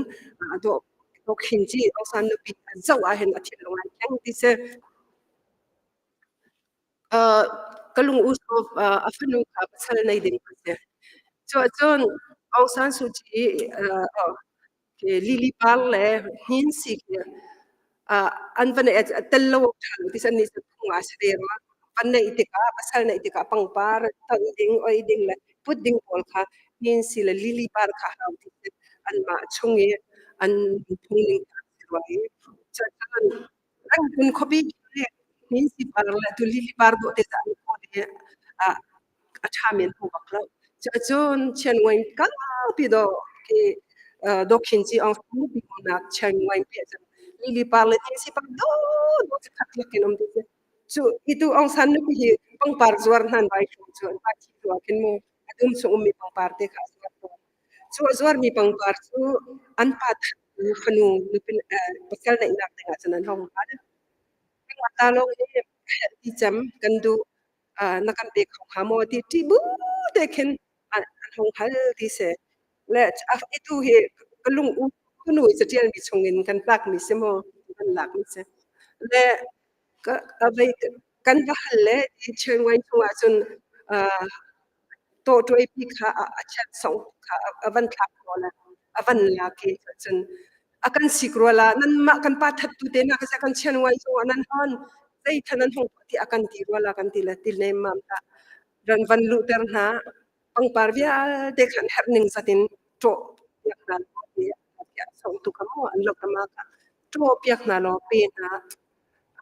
a dawh dawh khin ci Aung San nupi a zoh ah hin a thinlung ai thleng ti si. Ka lung u so a fanu kha pasal nei ding a si. Cuahcun Aung San Suu Kyi Lily par le hnin si khi an va neih tel lo awk ṭha lo ti an nih phung ah a si ve rua. Van neih tikah pasal neih tikah pangpar tonh ding, oi ding le put ding pawl kha hnin si le lily par kha hau ti si anmah chung i an phung ning kha a si rua i cuacun Rangoon khuapi khi hnin si par le tu lily par dawh te an kawl i a ṭhami an hmu bak lo. Cuacun Chianguain kalpi dawh khi Dawkhin ci Aung San nupi nak Chianguain pi ahcun lili par le thingsi par dawh dawh cu khat lak in um ti si. Cu itu Aung San nupi hi pangpar zuar hnan vai hru cu an pa thi tu ah khin mu a dum chung ummi pangpar te kha a zuar tawn. Cu a zuarmi pangpar cu an pa thattu fanu nupi pasal neihnak dingah cun an hong hal. Kan ta lawng hi ti cem kan duh na kan pe kho hnga maw ti ṭih bu te khin an hung hal ti si. Le itu hi ka lung u nu i caṭialmi chungin kan tlakmi si maw kan lakmi si. Le ka kan va hal le ti Chiang Mai chungah cun tawhṭuaipi kha a chiat song kha a van thlak ko le a van lak i cun a kan sik rua la nanmah kan pa thattu te na ka kan chian ngai zong ah nan hon zei than nan hong ti a kan ti rua la kan ti le til nem mam ta ran van luhter hna pangpar vialte khan herh ning zatin ṭawh piak hna law ti song tu ka mo an lo ka ma ka ṭawh piak hna law pe hna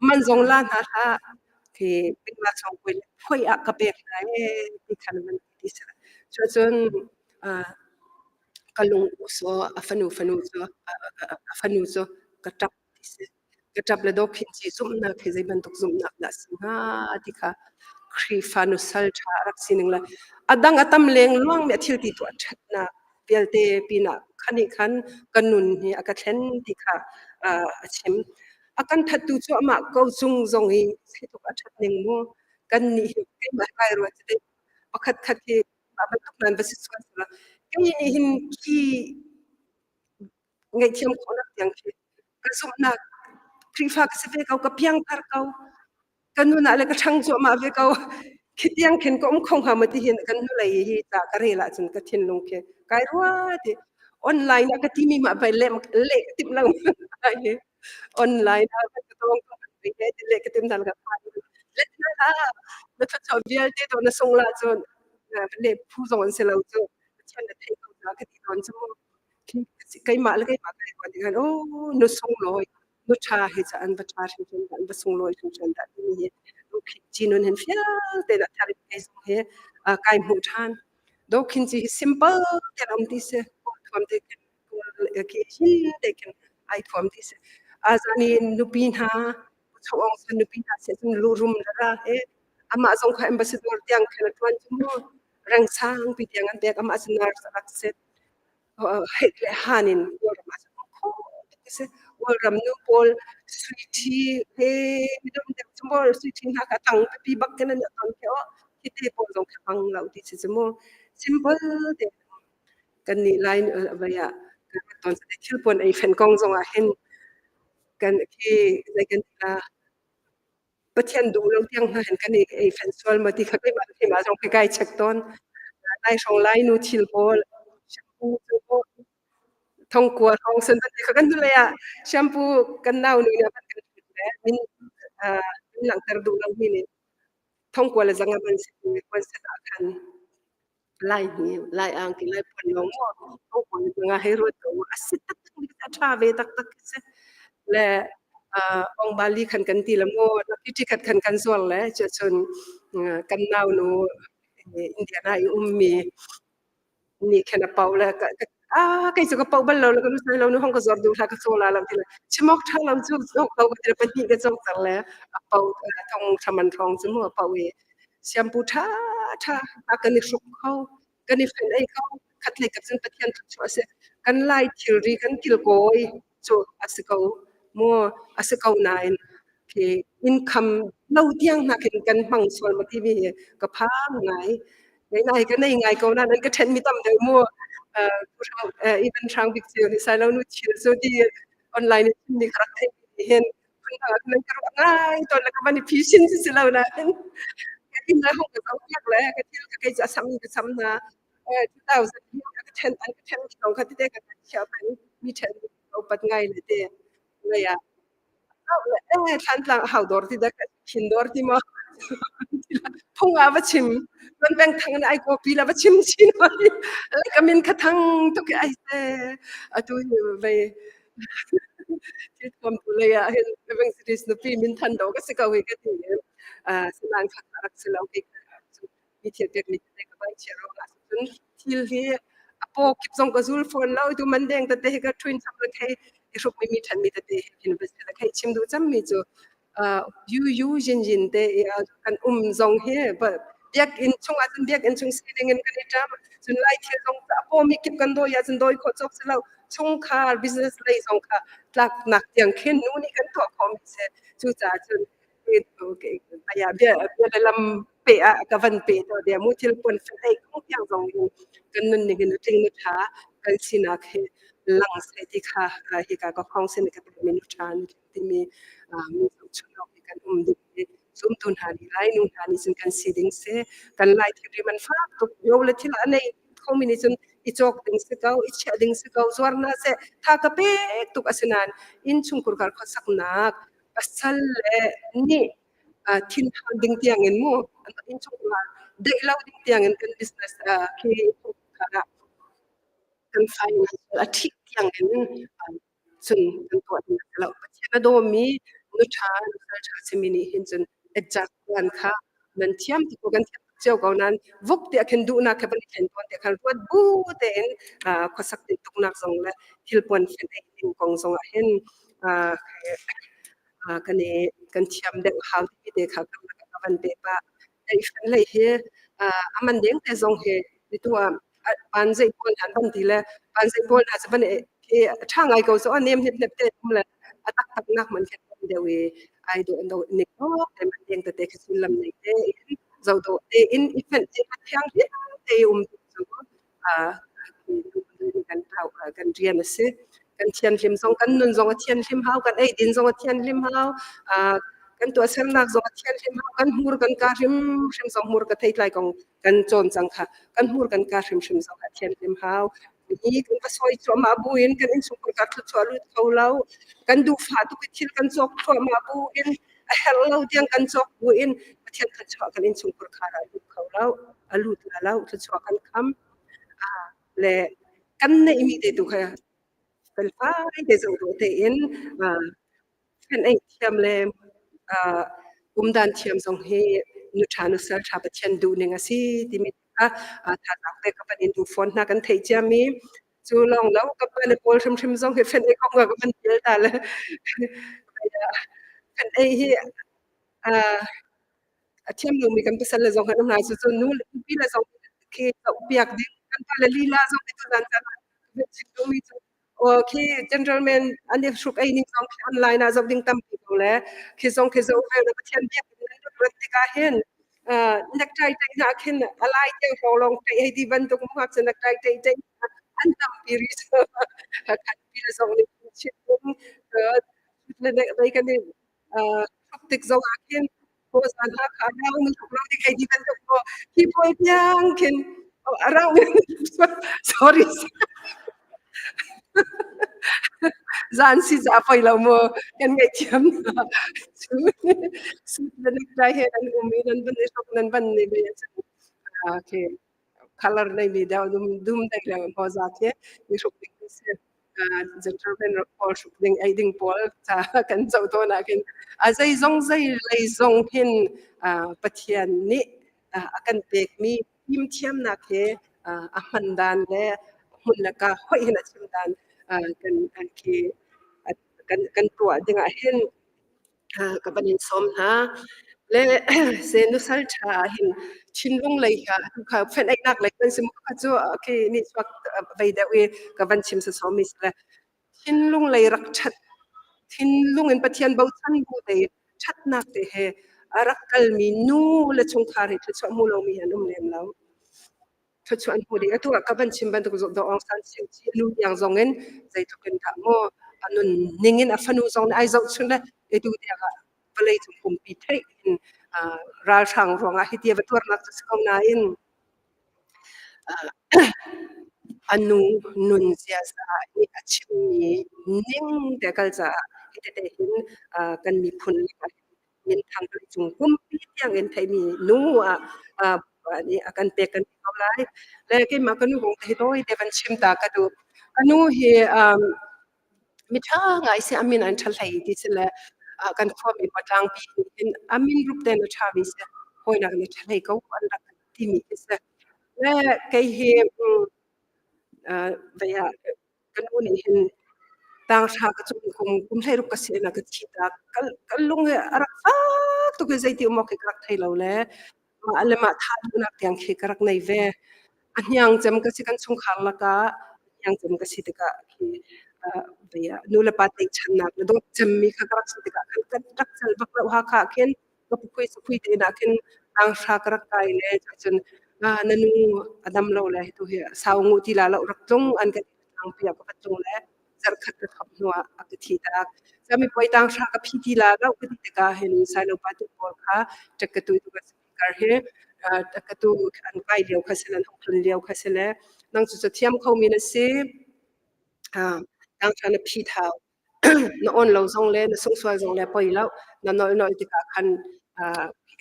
man zong la hna hlah khi pingla chong pui le phoi ah ka pek hna e ti khan man ti sa cuacun ka lung u saw a fanu fanu cu a fanu cu ka ṭap ti si. Ka ṭap le dawkhin ci zumhnak hi zei bantuk zumhnak dah a si hnga ti kha Khrihfa nusal ṭha a rak sining le a dang a tam leng luangmi a thil ti tuah ṭhatnak vialte pinah khan nih khan ka nun hi a ka thlen ti kha a chim. A kan thattu cu amah ko cung zong hi zeitluk a ṭhat ning mu kan nih hi keimah kai ruat cu pakhat khat hi mah bantuk nan va si sual sila kei nih hin khi ngaihthiam khawhnak tiang khi ka zumhnak Khrihfa ka si ve ko ka piangthar ko ka nun ah le ka ṭhang cuahmah ve ko khi tiang khin ka um kho hnga maw ti hin kan hnulei hi ca ka rel ahcun ka thinlung khi kai rua ti online ah ka timi mah bai le le ka timh lo online ah ka tong ka le ka tim dal ka let na na thluachuah vialte to na sung la cun le phu zong an si lo cu Pathian na thei ko. Ka ti tawn cu mu. Keimah le keimah kai ruah tikah oh nu sunglawi nu ṭha hi cu an va ṭha hringhran dah, an va sunglawi hringhran dah timi hi Dawkhin Ci nun hin fial tein a thar in kei zong hi kai hmuh ṭhan. Dawkhin Ci hi simple tein um ti si. Kawl thuam te khin kawl khi hin te khin ai thuam ti si. Azan i nupi hna Cho Aung San nupi hna seh cun lurum la he amah zong kha ambassador tiang khan a ṭuan cu mu. Reng sangpi tiang an pek amah cu nurse a rak si. Heih le han in Kawlram ah cun um kho tuk a si. Kawlram nu pawl sui ṭhi he midum deuh cu maw sui ṭhi hna kha tang pipi bak khin an i ton khi aw hi te pawl zong khi hmang lo ti si cu mu. Simple te kan nih lai vei ah kan rat tawn thil puan ei fen kong zong ah hin kan khi zei kan ti la Pathian duh lo tiang hna hin kan i ei fen sual maw ti kha keimah keimah zong khi kai check tawn. Lai hrawng lai nu thil pawl shampoo cu thongkua hrawng sen ti kha kan hnulei ah shampoo kan nau nu nih a van kan hrut le min min langhter duh lomi nih thongkua le zanga man si puan set ah khan Lai hni, Lai angki, Lai puan lawng maw thongkua le zanga hei ruat ko a si taktak mi a ṭha ve taktak khi si. Le Ongbali khan kan ti la maw lucky ticket khan kan zuar le cucun kan nau nu Indiana i ummi nih khan a pau le ah kei cu ka pau bal lo le ka nu sai lo nu hong ka zuar duh hlah ka caw la lo ti le chimok ṭha lo cu cawk ko ka ti le pahnih ka cawk ter le a pau thong thaman thong cu mu a pau i siampu ṭha ṭha a kan i hruk kho kan i fen ei ko khatlei kap cun Pathian thluachuah a si kan lai thilri kan kilkawi cu a si ko mu a si ko nain khi income lo tiang hna khin kan hmang sual ma timi hi ka phang ngai ngai nai ka nei ngai ko na nan ka ṭhen mi tam deuh mu even hrang bik cio ni sai lo nu thil cu ti online in ni kharak thei hin phun dang ah nan ka ruah ngai tawn le ka van i phi sin si si lo nain ka in le hong ka zoh piak le ka thil ka kei cu a sam in ka sam hna 2000 ka ṭhen an ka ṭhen thong kha tete ka chia peng mi ṭhen upat ngai le te ngai ah eh thlan tlang hau dor ti da thin dor ti ma phung ah va chim kan peng thang na ai ko pi la va chim chin ka min kha thang tuk ai se atu ve thil thuam tu lei ah hin Living Cities nupi min than do ka si ko hi ka ti sinan kha rak si lo ke mi thil pek mi te ka vai chia ro la cun thil hi a paw kip zong ka zul fawn lo tu man deng tete hi ka twin cham la thei i hruk mi mi than mi tete hin va la khei chim du cham mi chu yu yu jin jin te kan um zong hi biakinn chung ah cun biakinn chung sining in kan i ṭam cun lai thil zong a pawmi kip kan dawi ah cun dawi khawh cawk si lo chungkhar business lei zong kha tlaknak tiang khin nu nih kan tuah khawh mi si cucaah cun bia bia le lam pe ah ka van pe to dia mu thil puan fel ei kong tiang zong in kan nun ning in tling nu ṭha kan sinak hi lang se ti kha hika ka khong sin ka pe mi nu ṭha nu timi mi zohchunh awk hi kan um ding hi zumtu hna nih lai nu hna nih cun kan si ding si kan lai thilri man fak tuk yo le thil a nei khomi nih cun i cawk ding si ko i chiah ding si ko zuar na seh tha ka pek tuk asinain innchungkhur kar khuasaknak pasal le nih thinphan ding tiang in mu innchungkhar deih lo ding tiang in kan business khi innchungkhar ah kan finance a ṭhih tiang in cun kan tuah ding a si lo. Pathian a dawmi nu ṭha nusal ṭha simi nih hin cun adjust tuan kha nan thiam tuk ko kan thiam tuk cio ko nain vuk tiah khin duhnak kha van i thlen tawn tiah khan ruat bu tein khuasak tintuknak zong le thilpuan fen ei ding kong zong ah hin kan i kan thiam deuh hau ti te kha kan ka van pe pah. Ei fen lei hi a man deng te zong hi tu ah panzei pawl hna an van ti le panzei pawl hna cu van i a ṭha ngai ko so a nem hnep hnep te um le a taktak nak man khin um deuh i ai dawh do ning awk te man deng tete khi sullam nei te in zo dawh te in i fenh te a thiang hlim te i um cu kan kan rian a si kan thianhlim zong kan nun zong a thianhlim hau kan eidin zong a thianhlim hau kan tuahsernak zong a thianhlim hau kan hmur kan ka hrimhrim zong hmur ka theitlai kong kan cawn cang kha kan hmur kan ka hrimhrim zong a thianhlim hau hi kan va sawi cuahmah buin kan innchungkhar ka thluachuah lut kho lo kan duhfah tuk i thil kan cawk thluahmah buin a herh lo tiang kan cawk buin Pathian thluachuah kan innchungkhar khar ah lut kho lo a lut la lo thluachuah kan kham le. Kan neihmi te tu kha felfai te zoh dawh tein fenh ei thiam le umdan thiam zong hi nu ṭha nu sal ṭha Pathian duh ning a si timi kha thazaang pek ka van in duh fawn hna. Kan theih ciami cu lawng lo, ka pa le pawl hrimhrim zong hi fenh ei kong ah ka van tial ta le fenh ei hi a thiam lomi kan pasal le zong kan um hna. Cucu nu le nupi le zong khi zohpiak ding kan pale lila zong hi tuzan caan ah kan chim duhmi cu khi gentleman an i hruk ei ning zong khi online ah zoh ding tampi ko le khi zong khi zoh ve le Pathian biak in nan rat tikah hin necktie ṭaih hna khin a lai tiang hrawng lawng ṭaih hei ti bantuk ngakchia cu necktie ṭaih ṭaih an tampi rih khan pi le zong nih chim le lei kan i hruk tik zong ah khin zan hna kha rang na hruk lo ding hei ti bantuk maw khi pawl tiang khin rang sorry zan si za poi lo mu kan ngaihthiam na suit le necktie he nan um i nan van i hruk nan van ni ve okay color nei mi deuh dum dum dei le ho za khi i hruk ding si gentleman pawl hruk ding ei ding pawl ca kan zoh tawn ah khin a zei zong zei lei zong hin Pathian nih a kan pekmi fimthiamnak he a hman dan le hmun le ka hoih hin a chim dan kan khi kan tuah ding ah hin ka van in sawm hna. Le se nusal ṭha ah hin thinlung lei kha kha fenh einak lei kan si kha cu khi nih chuak vei deuh i ka van chim sawsawmi si le thinlung lei rak ṭhat thinlung in Pathian bochan bu te ṭhatnak te he a rak kalmi nu le chungkhar hi thluachuah hmu lomi an um lem lo. Thluachuah an hmu ding. Atu ah ka van chim bantuk Daw Aung San Suu Kyi nu tiang zong in zeitluk in dah maw a nun ning in a fanu zong nih ai zohchun le atu tiang ah vawlei cung pumpi theih in ralhrang ruangah hiti a va tuarnak cu si ko nain a nu nun ziaza nih a chimmi ning te kal caah hi tete hin kan miphun minthang cung pumpi tiang in theimi nu ah nih a kan pek kan ti ko lai. Le keimah ka nu kong te hi tawi te van chim ta ka duh. Ka nu hi miṭha ngai si, a min an ṭha hlei ti si le kan khuami tlangpi hin a min rup ten a ṭhami si, hawinak in a ṭha hlei ko an rak timi khi si. Le kei hi vei ah ka nu nih hin tanghra ka cung kum kum 16 ka si na ka thi tak. Ka lung hi a rak fak tuk i zeiti um awk khi ka rak thei lo le mah le mah tha duhnak tiang khi ka rak nei ve. A hniang cem ka si kan chungkhar lakah hniang cem ka si tikah khi nu le pa tlaihchannak le dawt cemmi kha ka rak si tikah khan kan rak cal bak lo. Hakha khin ka pukhui sakhui te na khin tanghra ka rak kai le cun na nu a dam lo le tu hi sau ngu ti la lo rak tlung an ka tlangpi ah ka va tlung le zarkhat ka thop hnu ah a ka thi tak. Cami puai tanghra ka phi ti la lo ka ti tikah hin sailo pa tu pawl kha ṭek ka tu tu ka speaker hi ka tu an kai lio kha sile an hung tlun lio kha sile nang cu cathiam kho mi na si tanghra na phi thau na on lo zong le na sungsual zong le poi lo na nol nol tikah khan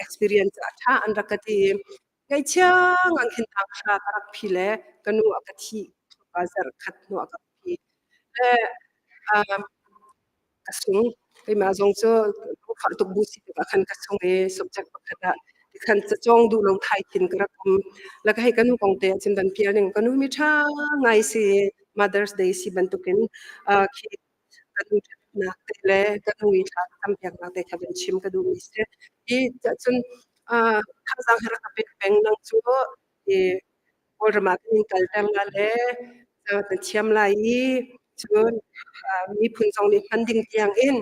experience a ṭha an rak ka ti. Ngaihchia ngang khin tanghra ka rak phi le ka nu a ka thih zarh khat hnu ah ka phi. Le ka sung. Keimah zong cu lungfah tuk bu si tikah khan ka sung i subject pakhat ah tikhan cacawng duh lo thai khin ka rak um. Le ka hei ka nu kong te ah cun van pial ning ka nu mi ṭha ngai si Mother's Day si bantukin khi ka nu ṭhatnak te le ka nu i thla campiaknak te kha van chim ka duhmi si. Hi cun thazaang hi rak ka pek peng nang cu i Kawlram ah kan in kalter la le na thiam lai i cun miphun zong nih hman ding tiang in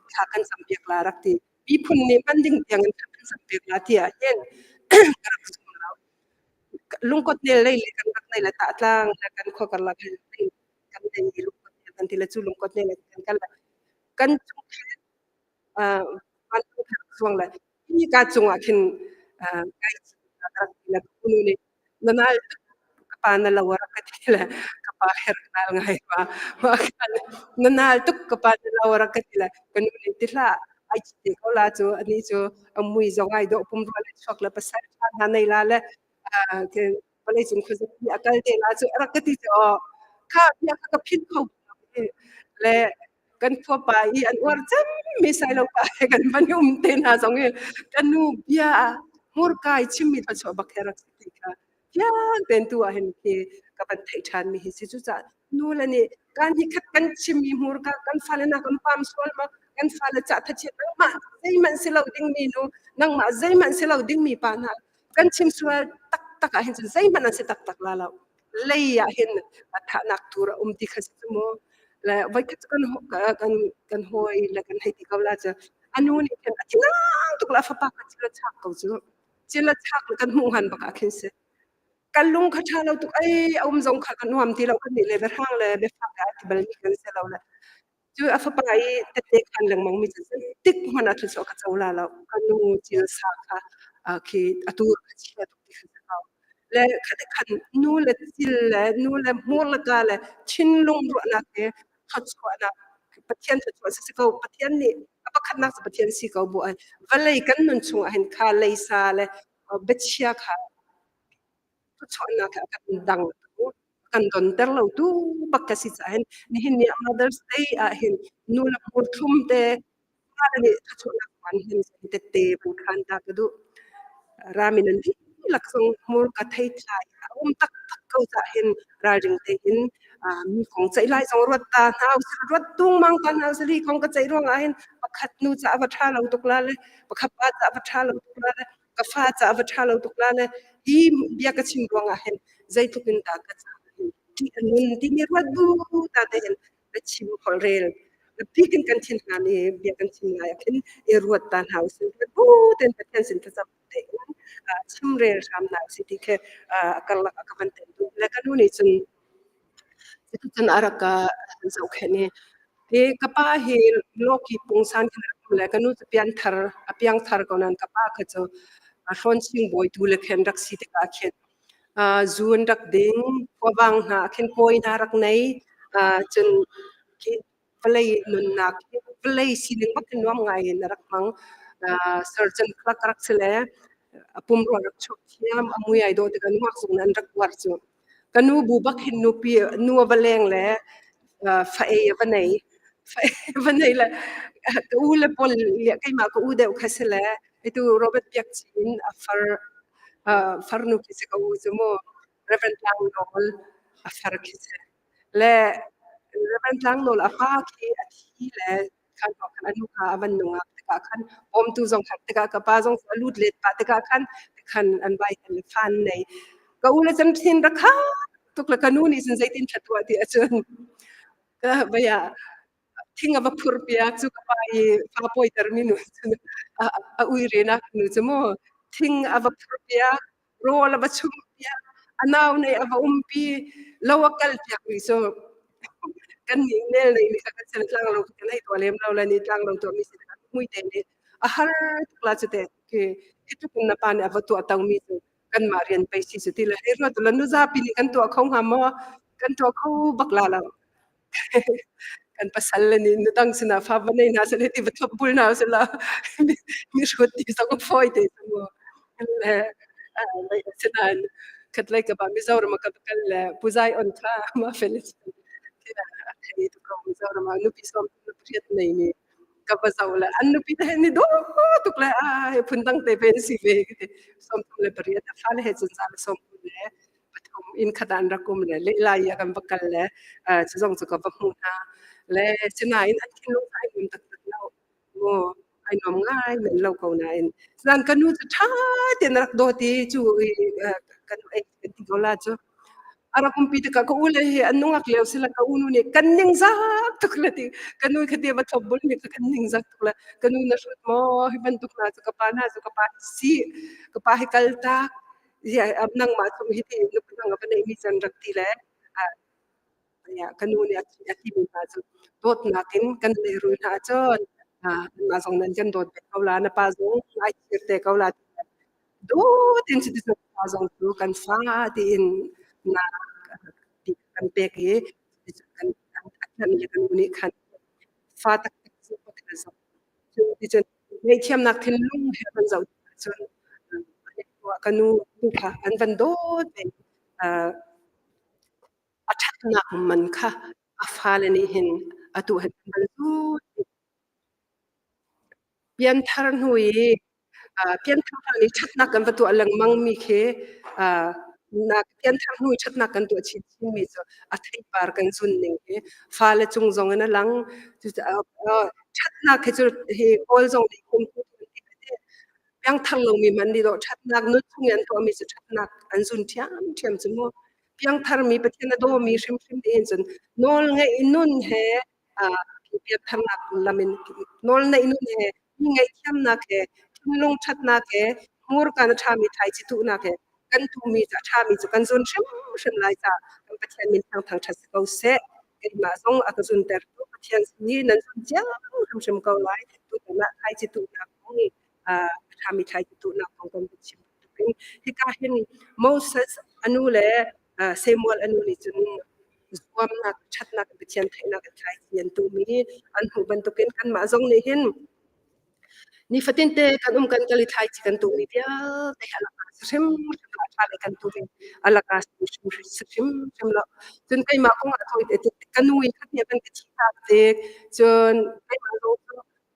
thla kan campiak la rak ti. Miphun nih hman ding tiang in thla kan campiak la ti ahhin ka rak zum lo. Lungkawt nel lei le kan rak nei le tahtlang le kan khua karlak hin kan nei i lungkawt nel kan ti le cu lungkawt nel kan kal le kan cung khin van zuang le ka cungah khin kai ka rak ti le ka nu nih na nal tuk ka pa na lo a rak ka ti le ka pa he rak nal ngai ma ma khan na nal tuk ka pa na lo a rak ka ti le ka nu nih ti hlah ai ci te ko la cu ani cu a mui zong ai dawh pum rua le chuak le pasal ṭha hna nei la le vawlei cung khuazapi a kal te la cu a rak ka ti cu. Kha bia kha ka philh kho le kan khua pa i an uar cemmi sailo pa he kan van i um te hna zong i ka nu bia hmurka i chimmi thluachuah bak he rak si ti kha fiang tein tu ah hin khi ka van theih ṭhan mi hi si. Cucaah nu le nih kan hi khat kan chimmi hmurka kan fale na kan pam sual ma kan fale cah thachiat nangmah zeihmanh si lo dingmi nu, nangmah zeihmanh si lo dingmi pa hna kan chim sual taktak ah hin cun zeihmanh an si taktak la lo. Lei ah hin thahnak tur a um ti kha si cu mu. Le voikhat cu kan kan kan hawi le kan hei ti ko la cu anu nih khin a thinang tuk la a fapa kha thil a chak ko cu. Cil a chak le kan hmuh ngan bak ah khin si. Kan lung kha ṭha lo tuk ei a um zong kha kan nuam ti lo kan nih le biahrang le biafak a ti bal mi kan si lo le cu a fapa i tette khan lengmang mi cu tik hmanh ah thluachuah ka co la lo. Ka nu cil sa kha khi atu ka chia tuk ti kha si ko. Le khat khan nu le cil le nu le hmur le ka le thinlung ruahnak he thluachuahnak Pathian thluachuah si ko. Pathian nih a pakhatnak cu Pathian si ko bu ai vawlei kan nun chung ah hin kha leisa le biachia kha thluachuahnak a kan dang tu kan donter lo tu bak ka si caah hin nihin ni ah Mother's Day ah hin nu le hmur thlum te fale nih thluachuahnak van hin tette van khan ta ka duh. Rami nan dihlak zong hmurka theitlai a um taktak ko cah hin ralring tein mi kong ceih lai zong ruat ta hna usih, ruat tungmang ta hna usih. Hi kong ka ceih ruangah hin pakhat nu caah va ṭha lo tuk la le pakhat pa caah va ṭha lo tuk la le ka fa caah va ṭha lo tuk la le hi bia ka chim ruangah hin zeitluk in dah ka caah hin ṭih a nun timi ruat bu ta tein na chim holhrel bik in kan thin hna ni bia kan chim lai ah khin i ruat ta hna usih. Ruat bu tein Pathian sin thlacam tein chimrel hram hna usih ti khi a karlak ah ka van tel duh. Le ka nu nih cun cuticun a rak ka zohkhenh i hi ka pa hi lawki pungsan khin rak um le ka nu cu pianthar a piangthar ko nain ka pa kha cu hrawnching bawitu le khin rak si tikah khin zu an rak ding, khuavang hna khin kawi hna rak nei, cun khi vawlei nunnak hi vawlei sining bak in nuam ngai in a rak hmang. Surgeon clerk rak si le a pumrua rak chuak thiam, a mui ai dawh tikah nungak zong nih an rak uar cu. Ka nu bu bak hin nupi nu a va leng le fa ei a va nei. Fa ei a va nei le ka u le pawl keimah ka u deuh kha si le itu Robert Biak Cin a far farnu khi si ka u cu mu Reverend Tlang Nawl a far khi si. Le Reverend Tlang Nawl a pa khi a thi le khan khan a nu kha a van nungak tikah khan bawmtu zong khan tikah ka pa zong a lut let pah tikah khan khan an vai le fan nei. Ka u le chan thin ra kha tuk le ka nu nih cun zeitin ṭha tuah ti ahcun ka vai ah thing a va phurh piak cu ka pa i fa pawitermi nu cun a uirenak nu cu mu thing a va phurh piak rawl a va chumh piak a nau nih a va umpi lo a kal piak mi cu kan nih nel nei mi kha kan sel tlang lo kan hei tuah lem lo le ni tlang lo tuah mi si mui te nih a har tuk la cu te khi hi tluk in na pa nih a va tuah to mi cu kanmah rian pei si cu ti le hei ruat la nu zapi nih kan tuah kho hnga maw kan tuah kho bak la lo kan pasal le nih nudang sinah fa va nei hna seh ti va thop bul hna seh la mi hrut ti zong fawi te cu mu le sinain khatlei ka ba Mizoram ka kal le puzai on kha ma fel thei tu ko Mizoram ah nupi som riat nei mi ka va zo le an nupi te ni do tuk le a phun dang te pen si ve 38 a fa le he cun za le som le pathum inn khat ah an rak um le lehlai i a kan va kal le cu zong cu ka va hmuh hna le sinain an thinlung cu ai nuam taktak lo mu ai nuam ngai men lo ko nain zan ka nu cu ṭha tein a rak dawt i cu i kan ei kan ti ko la cu a rak umpi tikah ka u le hi an nungak lio sila ka u nu nih kan ningzak tuk le ti ka nu kha ti va thlop bul mi kha kan ningzak tuk le ka nu na hrut maw hi bantuk hna cu ka pa hna cu ka pa si ka pa hi kal tak nangmah cu hiti nupi dang a va neihmi can rak ti le ka nu nih a timi hna cu dawtnak in kan lehrul hna ahcun anmah zong nan kan dawt ve ko la na pa zong ai thir te ko la dawt in cuti cun pa zong cu kan fa tiin na ti kan pek i kan kan le kan nu nih khan fa taktak cu pakhat zong cu cun ngaihthiamnak thinlung he kan zoh ahcun ka nu tu kha an van dawt ve. A ṭhatnak man kha a fale nih hin atu hin an zul. Pianthar hnu i pianthar hna nih ṭhatnak kan va tuah lengmang mi khi pianthar hnu i ṭhatnak kan tuah chinchin mi cu a theipar kan zun ning hi fale cung zong in a lang. Cucaah ṭhatnak hi cu hi Kawl zong nih piangthar lomi hmanh nih dawh ṭhatnak nun chung i an tuahmi cu ṭhatnak an zun ṭhiamṭhiam cu mu. Piangtharmi Pathian a dawmi hrimhrim nih hin cun nawlngeih nun he piangtharnak lam in nawlneih nun he mi ngaihthiamnak he thinlung ṭhatnak he hmurka na ṭhami thlaici tuhnak he kan tuhmi cu a ṭhami cu kan zun hrimhrim lai caah kan Pathian min thang thangṭhat si ko seh. Keimah zong a ka zuntertu Pathian si nan zun cio hrimhrim ko lai. Tutan ah thlaici tuhnak kong a ṭhami thlaici tuhnak kong kan va chim bantukin hika hin Moses a nu le Samuel a nu nih cun zuamnak ṭhatnak Pathian theihnak in thlaici an tuhmi an hmuh bantukin kanmah zong nih hin nifatin te kan um kan kal i thlaici kan tuhmi vialte hi a laka si hrimhrim lo, a ṭha le kan tuhmi a laka si hrimhrim lo. Cun keimah kong ah ka nu in khat nih a kan ka thihtak tik, cun keimah zong cu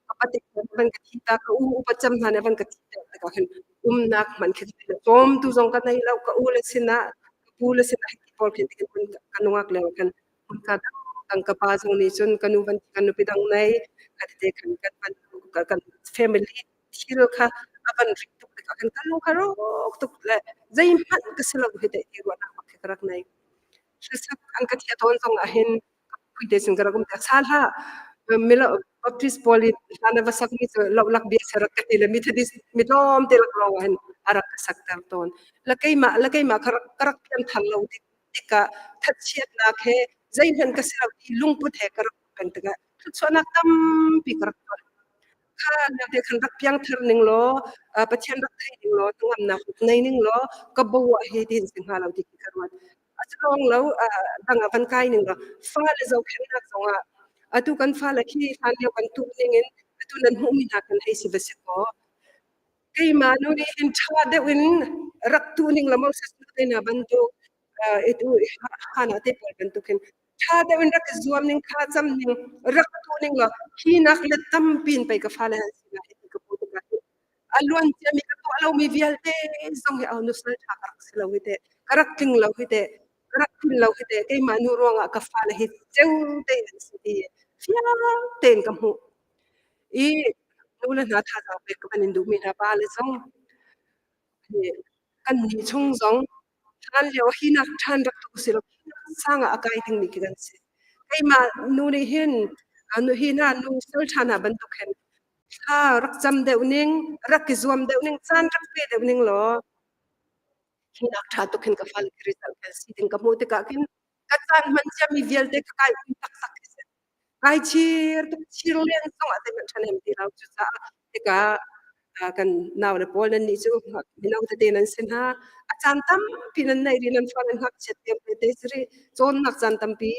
ka pate van ka thi ta ka u upa cem hna nih van ka thi ter tikah khin umnak hman khi cawmtu zong ka nei lo ka u le sinah ka pu le sinah hiti pawl khin tikin ka nungak lio khan hmunka dang dang ka pa zong nih cun ka nu van kan nupi dang nei kha tete khan kan van kan family thil kha a van rik tuk tikah khan ka lung kha rawk tuk le zeihmanh ka si lo hi te ti ruahnak bak khi ka rak nei hrisak an ka thiah tawn zong ah hin Puite sin ka rak um tak sa hlah. Milo Baptist pawl i hlan a va sakmi cu lohlak bia se rak ka ti le Methodist mi tlawm te lak lawng ah hin a rak ka sakter tawn. La keimah la keimah ka rak ka rak pian thar lo tik tikah thatchiatnak he zeihmanh ka si lo ti lungput he ka rak peng tikah thluachuahnak tampi ka rak tuah. Kha liote khan rak piangthar ning law Pathian rak thei ning law hnangamnak rak nei ning law ka bo ah hi ti hin si hnga lo ti khi ka ruat. A lawng lo dang ah van kai ning law fale zohkhenhnak zongah atu kan fale khi hlan lio kan tuh ning in atu nan hmuhmi hna kan hei si va si kaw keimah nu nih hin ṭha deuh in rak tuh ning law Moses nu te hna bantuk itu Hannah te pawl bantuk hin ṭha deuh in rak i zuam ning kha cam ning rak tuh ning law hi nak le tampi in pei ka fale han si lai ti ka hmuh tikah hin a luan ciami ka tuah lomi vialte zong hi au nusal ṭha ka rak si lo hi teh ka rak tling lo hi teh ka rak tlin lo hi teh keimah nu ruangah ka fale hi ceu tein an si ti fiang tein ka hmuh i nu le hna thazaang pek ka van in duhmi hna pa le zong kan nih chung zong hlan lio hi nak ṭhan rak tu si lo sang ah a kai dingmi khi kan si. Keimah nu nih hin nu hi na nu sal ṭhan ah bantuk hin thla rak cam deuh ning, rak i zuam deuh ning, caan rak pe deuh ning law hi nak ṭha tuk hin ka fale khi result kan si ding ka hmuh tikah khin ka caan hman ciami vialte ka kai um taktak khi si. Kai chir tuk chir len zong ah zeihmanh ṭhahnem ti lo. Cucaah tikah kan nau le pawl nan nih cu mino tete nan si hna. A caan tampi nan neih rih, nan fa nan ngakchiat lio te si rih. Cawnnak caan tampi,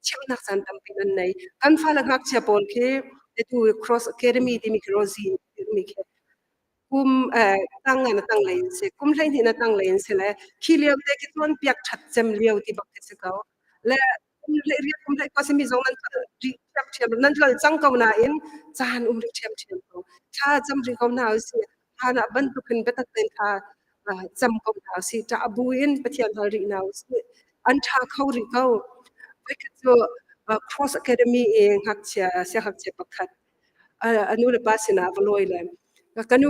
chimhnak caan tampi nan nei. Kan fale ngakchia pawl khi atu Cross Academy timi khi Rosie timi khi kum tang na tang lei in si kum 12 na tang lei in si le khi lio te khi cawnpiak ṭhat cem lio ti bak khi si ko. Le kum hlei riat kum hlei kua simi zong nan tlol rih ṭhiamṭhiam nan tlol cang ko nain caan um rih ṭhiamṭhiam ko thla cam rih ko hna usih hlan ah bantukin biatak tein thla cam ko hna usih ṭah bu in Pathian hal rih hna usih an ṭha kho rih ko voikhat cu Cross Academy i ngakchia siangngakchia pakhat a nu le pa sinah va lawi le ka nu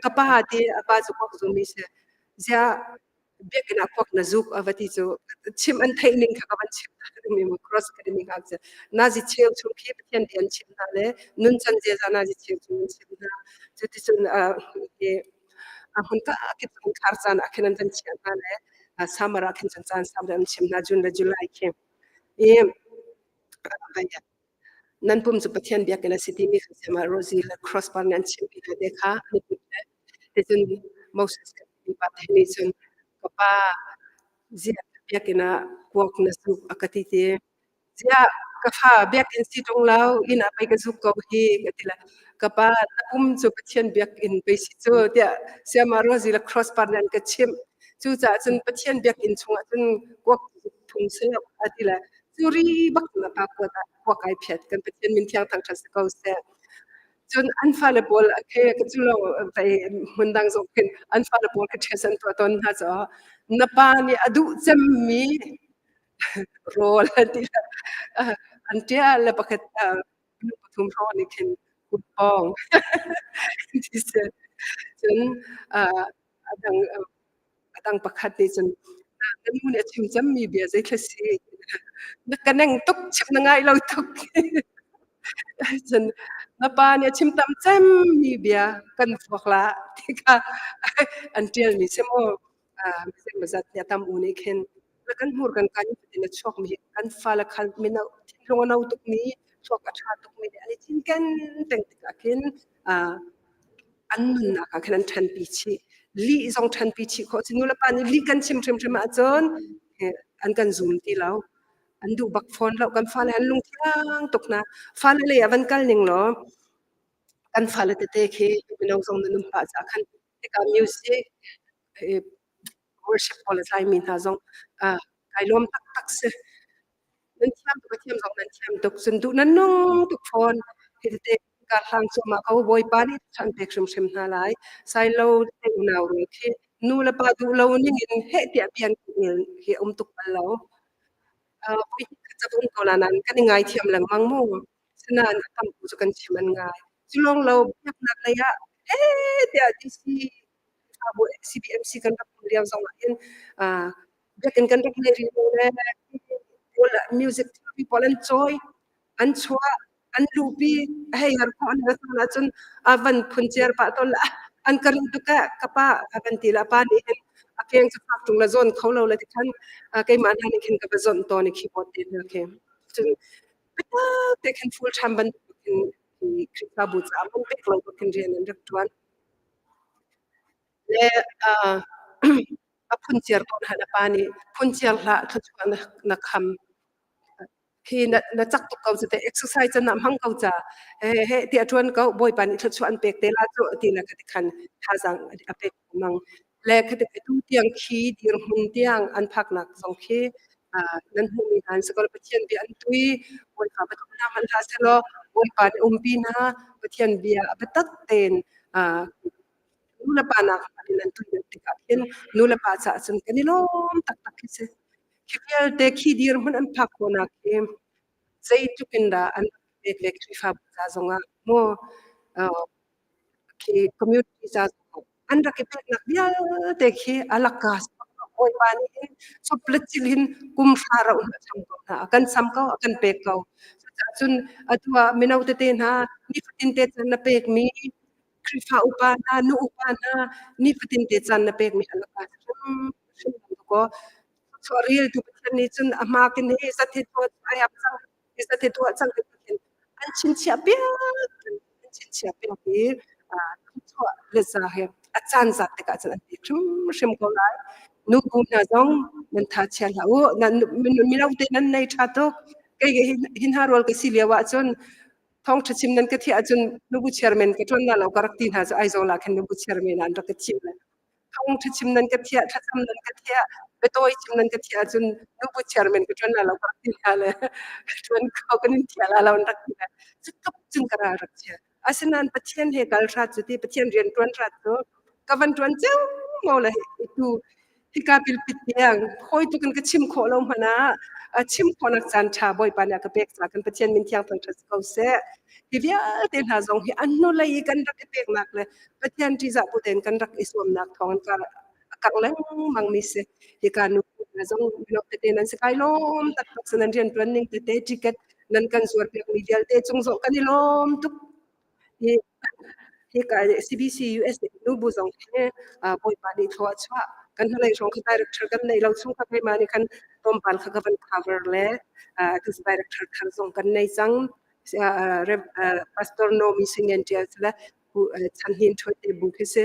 ka pa ti a pa cu kuak zumi si ziah biakinn ah kuak na zuk a va ti cu chim an theih ning kha ka van chim mi cross academy ka cu nazi cheu chung khi Pathian bia an chim hna le nuncan ziaza nazi cheu chung an chim hna cu ti cun a hmun ka kip cun khar caan ah khin an van chiah hna le summer ah khin cun caan sau an chim hna June le July khi i nan pum cu Pathian biakinn a si timi kha sema Rosie le crossbar nih an chimmi hna te kha an i put le ticun Moses pa te nih cun ka pa ziah biakinn ah kuak na zuk a ka ti ti ziah ka fa biakinn si ṭung lo inn ah pei ka zuk ko hi ka ti le ka pa na pum cu Pathian biakinn pei si cu tiah Sayama Rosie le crossbar nih an ka chimh cucaah cun Pathian biakinn chungah cun kuak Phung si lo a ti le cu ri bak na pa kuat ah khua kai phiat kan Pathian min thiang thangṭhat si ko seh. Cun an fale pawl khi ka cu lo vei hmun dang zong khin an fale pawl khi ṭhes an tuah tawn hna caah na pa nih a duh cemmi rawl an ti an ṭial le pakhat pathum hrawng nih khin kut pawng ti si. Cun a dang a dang pakhat nih cun na nu nih a chim cemmi bia zeithla si na ka neng tuk chim na ngai lo tuk cun na pa nih a chim tam cemmi bia kan vuak la ti kha an ṭialmi si mu zeimawzat nih a tam u nih khin na kan hmur kan kan fatin a chuakmi kan fale khal mino thinlung a no tukmi thluak a ṭha tukmi nih an i cinken peng tikah khin an nunnak ah khin an ṭhanpi chih. Lih zong ṭhanpi chih khawh si. Nulepa nih lih kan chim hrimhrim ahcun an kan zum ti lo. An duh bak fawn lo. Kan fale an lungthiang tuk hna. Fale lei ah van kal ning law kan fale tete khi mino zong nan um pah caah khan hika music worship pawl a tlaimi hna zong kai lawm taktak si. Nan thiam tuk a thiam zong nan thiam tuk. Cun duh nan nung tuk fawn. Hi tete kar hlang cuahmah ko Bawipa nih an pek hrimhrim hna lai. Sailo te unau rual khi nu le pa duh lo ning in heh tiah bian hi um tuk bal lo. Voi khat ca um ko la nain kan i ngaithiam lengmang mu. Sinain a tam cu kan chim an ngai. Cu lawng lo biaknak lei ah heh tiah DC CBMC kan rak um lio zong ah hin biakinn kan rak nei rih lo le pawl music thilri pawl an cawi an chuah an luhpi a hei har khawh an har ahcun a van phunciar pah tawn la an ka rin tuk eh ka pa a van ti la pa nih hin a keng cu fak ṭung la zawn kho lo la ti khan keimah hna nih khin ka va zawnh tawn i keyboard te hna khi cun biatak te khin full time bantukin Khrihfabu caah man pek lo khin rian an rak ṭuan. Le a phunciar tawn han a pa nih phunciar hlah thluachuah na kham khi na na cak tuk ko cu te exercise can na hmang ko ca he he ti a ṭuan ko bawipa nih thluachuah an pek te la cu ti la khati khan thazaang a pek mang le khati tu tiang khi dirhmun tiang an phaknak zong khi nan hmuhmi hna an si ko Pathian bia an tui Bawipa pathum hna hmanh hlah selaw Bawipa nih umpi hna Pathian bia a biatak tein nu le pa nak in an tui deuh tikah khin nu le pa caah cun kan i lawm taktak khi si. Khi vialte khi dirhmun an phak khawhnak hi zeitluk in dah an pek le Khrihfabu ca zongah mu khi community ca zongah an rak i peknak vialte khi a lakka Bawipa nih hin chawplet cil hin kum hra rauh hna cham ko hna a kan cham ko a kan pek ko cucaah cun atu ah mino tete hna nifatin te caan na pekmi Khrihfa upa hna nu upa hna nifatin te caan na pekmi a lakka hrim hrim ko chuah rel tu Pathian nih cun a hmakin hi zat hi tuah ai ap cang hi zat hi tuah cang ti an chinchiah piak an chinchiah piak i chuah le za he a caan zat tikah cun an ti hrimhrim ko lai. Nu bu hna zong nan tha chia hlah u. Nan mino te nan nei ṭha tuk. Kei hin ha rual ka si lio ah cun thawngṭha chim nan ka thiah ahcun nubu chairman ka ṭuan na lo ka rak ti hna cu Aizawl ah khin nubu chairman ah an rak ka thim le thawngṭha chim nan ka thiah thlacam nan ka thiah biatawi chim nan ka thiah ahcun nubu chairman ka ṭuan la lo ka rak ti hna le ka ṭuan ko kan in thiah la lo an rak ti le cu tluk cun ka ral rak chia. Asinain Pathian he kal hrat cu ti Pathian rian ṭuan hrat cu ka van ṭuan ceomo le tu hika pilpit tiang hawi tuk in ka chim khawh lo hmanh ah chim khawhnak caan ṭha Bawipa nih a ka pek caah kan Pathian min thiang thangṭhat si ko seh. Hi vialte hna zong hi an hnulei i kan rak i peknak le Pathian ṭihzah bu tein kan rak i zuamnak thawng in a karh lengmang mi si. Hika nu hna zong mino tete nan si kai lawm taktak si nan rianṭuan ning tete ticket nan kan zuar piakmi vialte cung zong kan i lawm tuk. Hi hika CBC US nubu zong hi Bawipa nih thlua a chuah. Kan hnulei hrawng kha director kan neih lo chung kha keimah nih khan tlawmpal kha ka van cover le atu director thar zong kan nei cang. Pastor Nomi Singen Tial le Chan Hin Ṭhuai te bu khi si.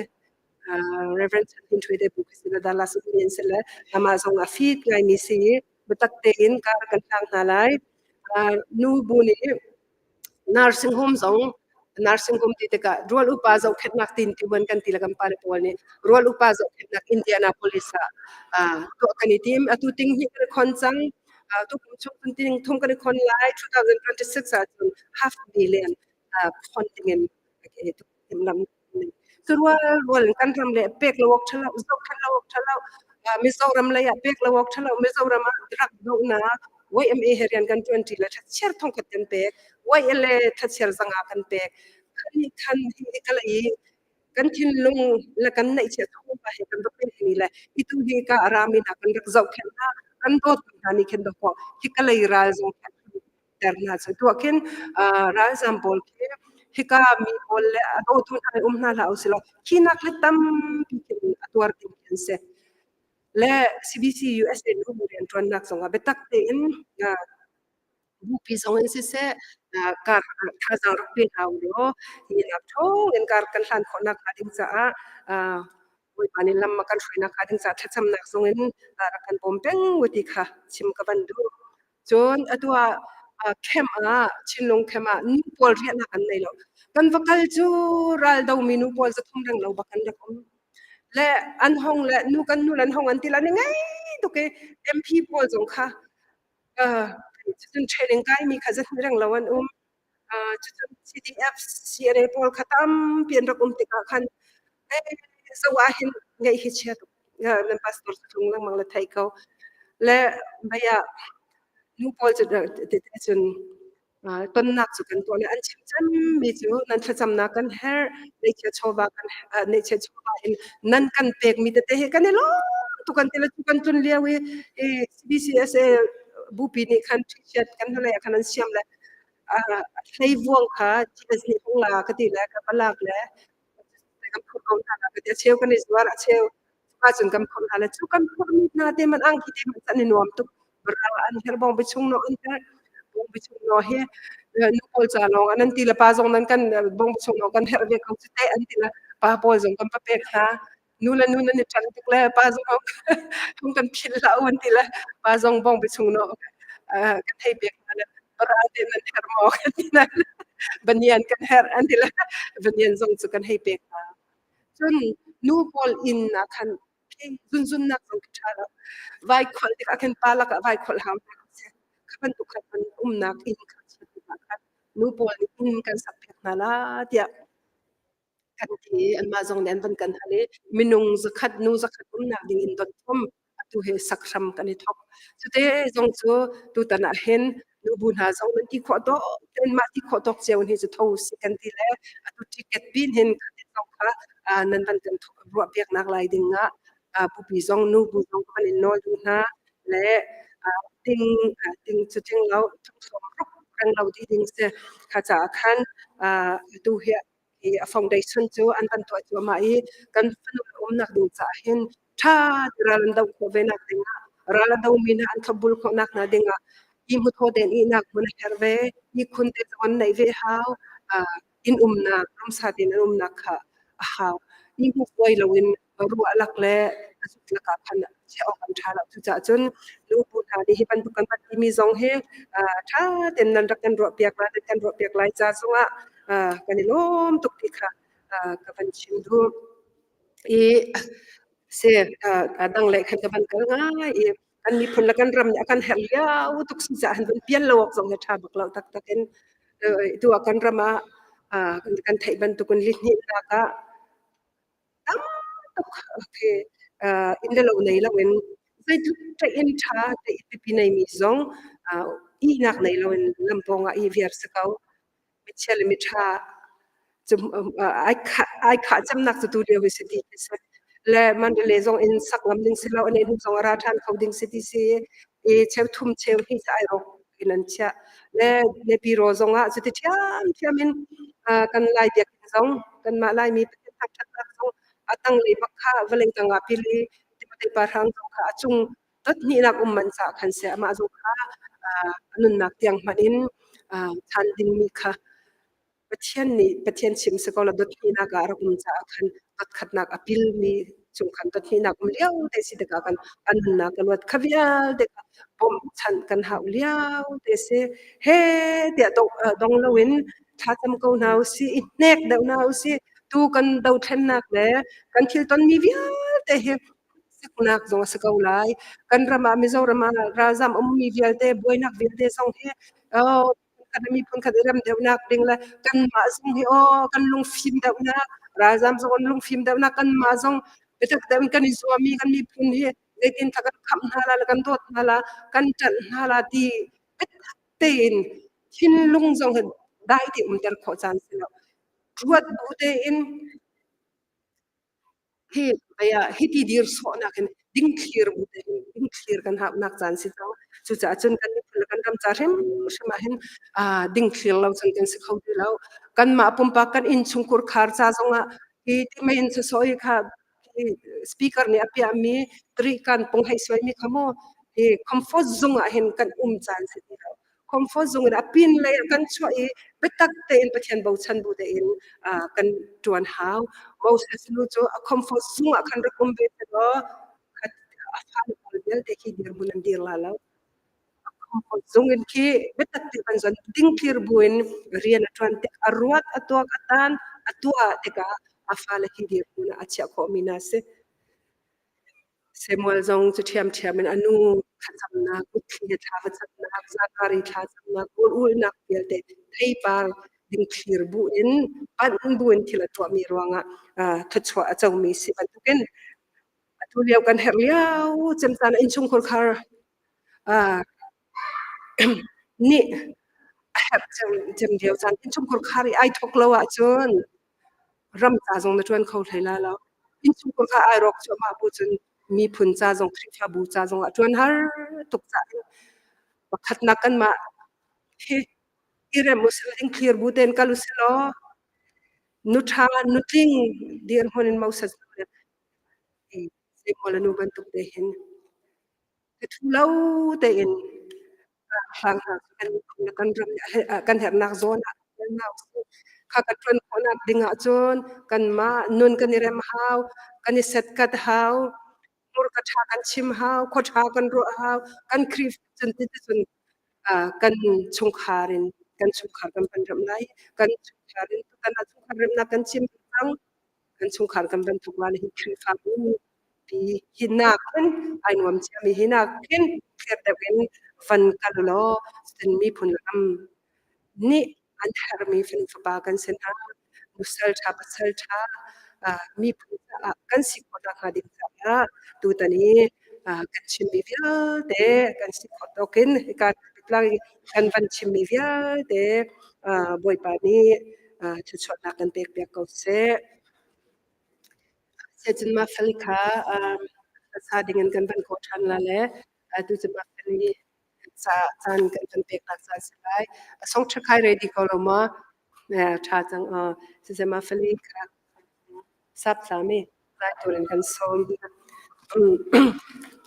Reverend Chan Hin Ṭhuai te bu khi si le Dallas Union si le amah zong a fit ngaimi si i biatak tein kar kan hlang hna lai. Nu bu nih nursing home zong Nursing home ti tikah rual upa zohkhenhnak tin tiwan kan ti le kan pale pawl nih rual upa zohkhenhnak Indianapolis ah tuah kan i tim. Atu ting hi kan i khon cang. Tu kum chung cun ting thum kan i khon lai. 2026 ahcun half billion khon dingin timhlamh. Cu rual rual in kan ram le pek lo awk ṭha lo, zohkhenh lo awk ṭha lo. Mizoram lei ah pek lo awk ṭha lo. Mizoram ah drug dohnak YMA he rian kan ṭuan ṭi le ṭhachiar thongkhat kan pek. YLA ṭhachiar zanga kan pek. Khan khan hi ka lei i kan thinlung le kan neihchiah thawngpa he kan va pekmi le itu hi ka rami hna kan rak zohkhenh hna kan dawtmi hna nih khin dawkaw hi ka lei ral zong ter hna cu tuah khin ralzam pawl khi hika mi pawl le a dawtu hna um hna hlah usih law khi nak le tampi khin a tuar ding khi an si. Le CBC USA nu rianṭuannak zongah biatak tein bupi zong in siseh kar thazaang rak pe hna u law hi nak ṭhawng in kar kan hlan khawhnak hnga ding caah Bawipa nih lam a kan hruainak hnga ding caah thlacamnak zong in rak kan bawm peng u ti kha chim ka van duh. Cun atu ah camp ah Chinlung camp ah nu pawl riahnak an nei lo. Kan va kal cu ral domi nu pawl 300 reng lo bak an rak um. Le an hong le nu kan nu le an hong an ti la ni ngei tuk i MP pawl zong kha cun training kaimi kha 200 reng lo an um. Cucun CDF CNA pawl kha tampi an rak um tikah khan zo ah hin ngeih hi chia tuk. Nan pastor tlung lengmang le thei ko. Le mei ah nu pawl cu tete cun tonnak cu kan tuah le an chim cemmi cu nan thlacamnak kan herh, neihchiah chawva kan neihchiah chawva in nan kan pekmi tete hi kan i lawm tuk an ti le cu kan tlun lio i CBCSA bupi nih khan ṭhichiat kan hnulei ah khan an siam le hleivuang kha GS nih hung la ka ti le ka va lak le kan phurh ko hna ka ti. A cheu kan i zuar, a cheu cuka cun kan phurh hna le cu kan phurhmi hna te man angki te man an i nuam tuk. Ra an herh bawngbi chung no an herh. Bawngbi chung no hi nu pawl ca lawng ah nan ti le pa zong nan kan bawngbi chung no kan herh ve ko cu teh an ti le pa pawl zong kan va pek hna. Nu le nu nan i ṭan tuk le pa zong hung kan philh hlah u an ti le pa zong bawngbi chung no kan thei pek hna le ra te nan herh maw kan ti hna banian kan herh an ti le banian zong cu kan hei pek hna. Cun nu pawl inn ah khan zunzunnak zong khi ṭha lo. Vai kholh tikah khin pa lakah vai kholh hau hna seh. Kha bantuk khan an umnak inn kha chiat tikah khan nu pawl nih inn kan sak piak hna la tiah kan ti i anmah zong nih an van kan hal i minung 100 nu 100 umnak ding in dot thum atu hi sak hram kan i thok. Cute zong cu tutan ah hin nubu hna zong nan ti khawh tawk ten mah ti khawh tawk cio hi cu tho si kan ti le atu ticket pin hin khatin zong kha nan van kan ruah piaknak lai ding ah bupi zong nubu zong kan in nawl duh hna le ting ting cu ting lo thong som ruk reng lo di ding si kha caah khan atu hi hi a foundation cu an van tuah cuahmah i kan fanu umnak ding caah hin ṭha te ral an doh khawh ve nak ding ah ral a domi hna an thlopbul khawhnak hna ding ah i hmuthaw tein ihnak hmun a herh ve ihkhun te zong an neih ve hau inn umnak ramsa tein an umnak kha a hau i hmuhvuai loin ruah lak le a zut lakah khan chiah awk an ṭha lo. Cucaah cun nubu hna nih hi bantuk kan van timi zong hi ṭha tein nan rak kan ruahpiak lai, nan kan ruahpiak lai ca zongah kan i lawm tuk ti kha ka van chim duh. I si a dang lei khan ka van kal ngai i kan miphun le kan ram nih a kan herh lio tuk si caah van pial lo awk zong hi ṭha bak lo taktak in tu ah kan ram ah kan theih bantukin lihnihnak ah tam tuk khi inn le lo nei loin zeitluk ṭaih in ṭha ṭaih pipi neimi zong ihnak nei loin lam pawngah ih viar si ko. Michia le miṭha cu ai khah cemnak cu tu lio hi si ti khi si. Le Mandalay zong in sak ngam ding si lo, a nehhnu zong a ra ṭhan kho ding si ti si i cheu thum cheu hnih cu ai rawk in an chiah. Le Nepiro zong ah cuti ṭhiamṭhiam in kan Lai biakinn zong kanmah Laimi Pathian thangṭhatnak zong a tanglei bak kha vawlei tangah pil i Timote pa hrang zong kha a cung dot hnihnak um man caah khan seh amah zong kha a nunnak tiang hmanh in chan dingmi kha Pathian nih Pathian chim si ko la dot hnihnak ah a rak um caah khan dot khatnak a pilmi chung khan dot hnihnak um lio te si tikah kan a nunnak a luat kha vialte kha bawmhchanh kan hau lio te si he tiah dong loin. Thlacam ko hna usih, i hnek deuh hna usih. Tu kan dothlennak le kan thil tonmi vialte hi saknak zong a si ko lai. Kan ram ah Mizoram ah ralzam ummi vialte buainak vialte zong hi oh, khat miphun khat i rem deuhnak ding le kanmah zong hi aw kan lungfim deuhnak ralzam zong an lungfim deuhnak kanmah zong biatak deuh in kan i zuam i kan miphun hi zeitin kan khamh hna la le kan dawt hna la kan ṭanh hna la ti biatak tein thinlung zong hi dai te umter khawh caan si lo ruat bu tein Hi vei ah hiti dir sawhnak in dingthlir bu tein dingthlir kan hauhnak caan si cang. Cucaah cun kan miphun le kan ram ca hrimhrim ah hin dingthlir lo cun kan si kho ti lo. Kanmah pumpak kan innchungkhur khar ca zongah hi ti mei in sawsawh hi kha speaker nih a piahmi tarikan pung hei suaimi kha mu hi comfort zung ah hin kan um caan si ti lo. Comfort zung in a pin lei ah kan chuah i biatak tein Pathian bochan bu tein kan ṭuan hau. Moses nu cu a comfort zung ah khan rak um ve selaw a fale pawl vialte khi dirhmun an dir la lo. A comfort zung in khi biatak te kan zuan dingthlir bu in rian a ṭuan tik a ruat a tuak a tan a tuah tikah a fale khi dirhmun ah a chiah khawhmi hna si. Samuel zong cu ṭhiamṭhiam in a nu thlacamnak, mitthli he thla va camnak, Zakari thlacamnak, rawl-ulhnak vialte theipar dingthlir bu in panh bu in thil a tuahmi ruangah thluachuah a comi si bantukin atu lio kan herh lio cem caan ah innchungkhar khar nih a herh cem lio caan innchungkhar khar i ai thawk lo ahcun ram ca zong na ṭuan kho hlei la lo. Innchungkhar kha ai rawk cuahmah bu cun miphun ca zong Khrihfabu ca zong ah ṭuan har tuk caah pakhatnak kanmah hi i rem usih dingthlir bu tein kal usih law nu ṭha nutling dirhmun in Moses Samuel a nu bantuk te hin Thu lo tein hlang hna kan miphun le kan ram kan herhnak zawn ah kha kan ṭuan khawhnak ding ahcun kanmah nun kan i rem hau, kan i setkat hau, hmurka ṭha kan chim hau, khua ṭha kan ruah hau, kan Khrihfa cun ticun kan chungkhar in kan chungkhar kan van remh lai. Kan chungkhar in tutan ah chungkhar remnak kan chim cang. Kan chungkhar kan van thawk lai hi Khrihfabu pi hinak hin ai nuam ciami hinak hin clear deuh in van kal law cun miphun ram nih an herhmi fanu fapa kan si hna nusal ṭha pasal ṭha miphun caah kan si khawh nakhnga ding caah tutan i kan chimmi vialte kan si khawh tawkin hika tlang i kan van chimmi vialte Bawipa nih thluachuahnak kan pekpiak ko seh. Cun mah fal kha sa dingin kan van kawh ṭhan la le atu cu mah fal i caan kan van pek hna caan si lai. A song ṭhakhai ready ko lo maw? Ṭha cang aw. Siseh mah fal i kha sap tlami lai turin kan sawm.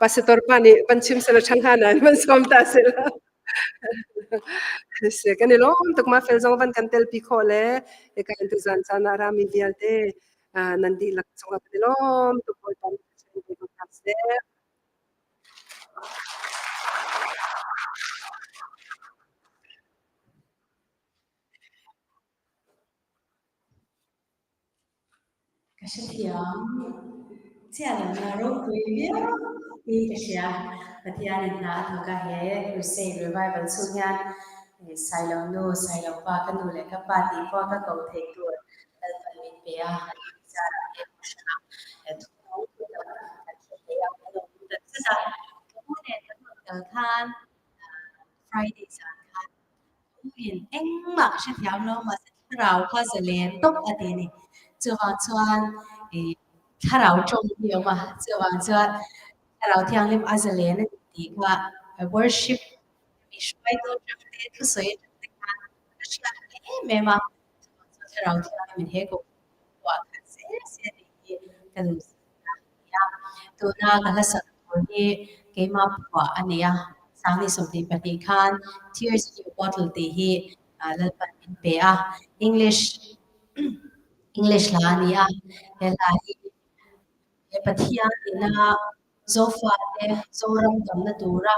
Pastor pa nih van chim sela ṭha hnga nain van sawm ta sela. Si kan i lawm tuk ma fel zong van kan telpi khawh le hika in tuzan caan ah rami vialte nan dihlak cungah kan i lawm tuk Bawipa nih thluachuah in pe ko hna seh. Ka hrethiam. Chiahlonak ropui viau hi ka hria. Pathian in hna a thawk ah he Crusade Revival chung hian Sailo nu, Sailo pa, ka nu le ka pa ti khua ka ko thei tur Lalpan min pe a zarah he hmuhhrang ah thunong kan hre thei a ka lawm tak zet a. Ka u nen kan rawn kal khan Friday zan khan in engmah ka hrethiam lo mahse thlarau kha zalen tawp a ti ni. Chuvang chuan i thlarau ṭawng hi a awm a, chuvang chuan thlarau thianghlim a zalen a ti tih kha worship mi hruaitu aṭang te thusawi aṭang te khan ka hriat em em a, chuvang chuan thlarau thianghlim in he ko ah khan zel se tih hi ka duhsakna a ni a. Tuna ka hlasak tur hi keimah phuah a ni a, Sangni 22 khan Tears in Your Bottle tih hi Lalpan min pe a, English English hla a ni a, he hla hi he Pathian ina Zofate Zoram damna tura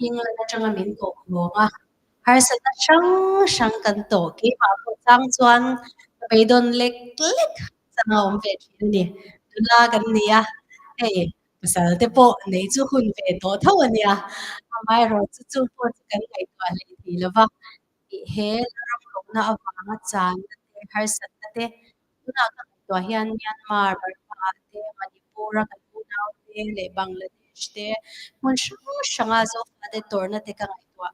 England atanga min kawh ruanga. Harsatna hrang hrang kan tawh. Keimah pawh chang chuan ka beidawn lek lek chang a awm ve thin a ni. Nula kan ni a, hei pasal te pawh nei chu hun ve tawh tho a nia. Amaherawhchu chu pawh chu kan ngaihtuah hlei thei lo va, tih he ram rawhna avanga channa te, harsatna te tunah ka ngaihtuah hian Myanmar, Burma te, Manipur a kan unau te leh Bangladesh te hmun hrang hranga Zofate tawrhna te ka ngaihtuah.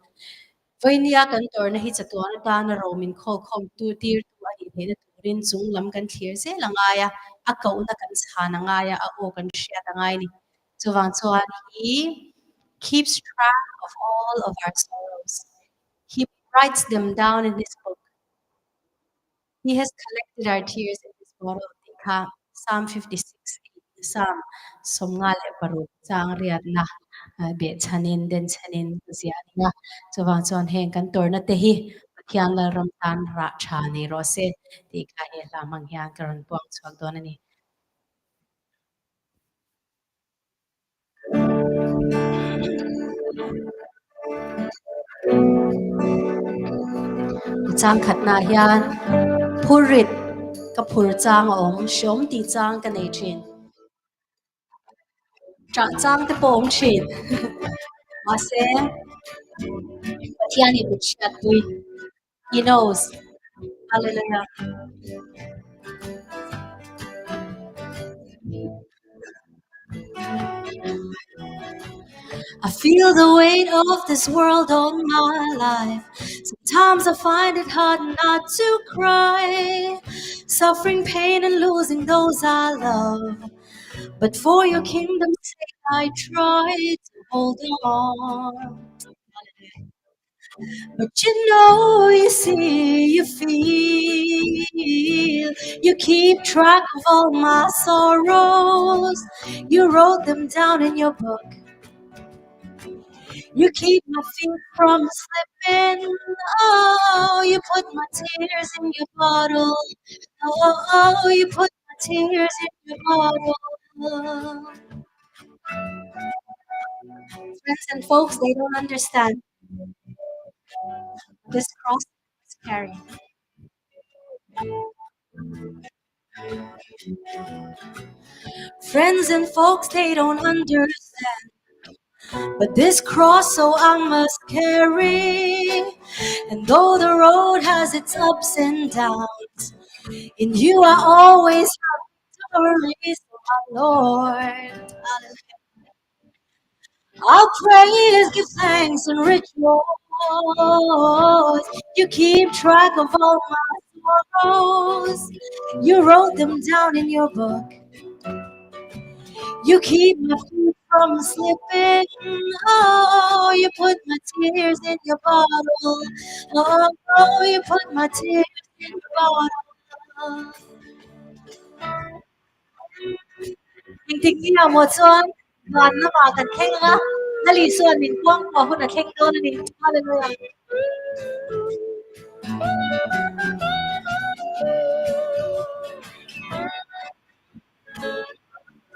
Vawinia kan tawrhna hi chatuan atana ro min khawlkhawm tu tirtu a nih theihna turin chung lam kan thlir zel a ngai a, a kohna kan chhan a ngai a, a aw kan hriat a ngai a ni. Chuvang chuan he keeps track of all of our sorrows. He writes them down in his book. He has collected our tears in his bottle tih kha Psalm 56 Psalm 56 chang riatna behchhanin denchhanin ka ziah a ni a. Chuvang chuan heng kan tawrhna te hi Pathian Lalram tan rah tha nei rawh se tih kha he hla hmang hian ka rawn puang chhuak dawn a ni. Chang khatna hian phurrit ka phur chang a awm, hreawm tih chang ka nei thin. Ṭah chang te pawh a awm thin. Mahse, Pathianin min hriatpui. He knows. Hallelujah. I feel the weight of this world on my life. Sometimes I find it hard not to cry. Suffering pain and losing those I love. But for your kingdom's sake, I try to hold on. But you know, you see, you feel, you keep track of all my sorrows. You wrote them down in your book. You keep my feet from slipping. Oh, you put my tears in your bottle. Oh, you put my tears in your bottle. Friends and folks, they don't understand. This cross is carrying. Friends and folks, they don't understand. But this cross, so I must carry. And though the road has its ups and downs, in you I always have victory, so my Lord. I'll praise, give thanks, and rejoice. You keep track of all my sorrows. You wrote them down in your book. You keep my feet from slipping. Oh, you put my tears in your bottle. Oh, you put my tears in your bottle. Engtik ni ah maw chuan van lamah kan thleng ang a, Lal Isua'n min kuangkuah hun a thleng dawn a ni. Hallelujah.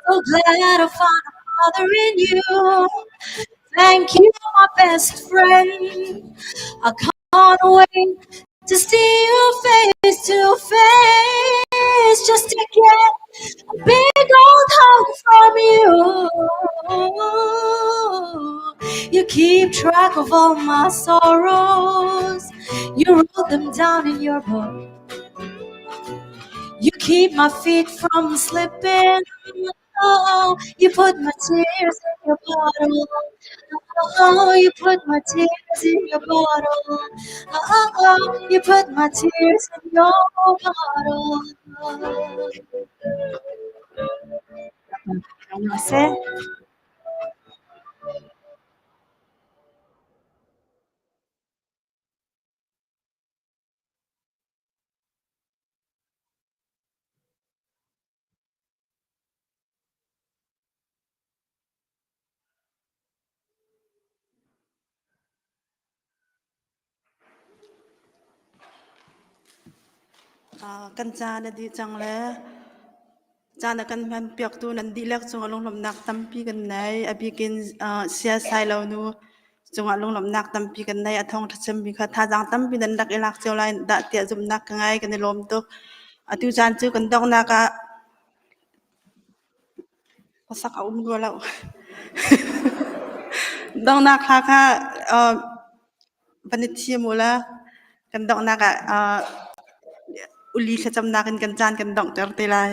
So glad I found a father in you. Thank you, my best friend. I can't wait to see you face to face just to get a big old hug from you. You keep track of all my sorrows. You wrote them down in your book. You keep my feet from slipping. Oh, you put my tears in your bottle. Oh, you put my tears in your bottle. Oh, oh, you put my tears in your bottle. Ano se? Kan caan a dih cang le caan a kan hmanpiaktu nan dihlak cungah lunglawmhnak tampi kan nei. A bikin siasai lo nu. Cungah lunglawmhnak tampi kan nei. A thawngṭha chimmi kha thazaang tampi nan rak i lak cio lai dah tiah zumhnak ka ngei. Kan i lawm tuk. Atu caan cu kan donghnak ah hlasak a um rua lo. Donghnak hla kha van i thim u law kan donghnak ah uli thlacamnak in kan caan kan donghter te lai.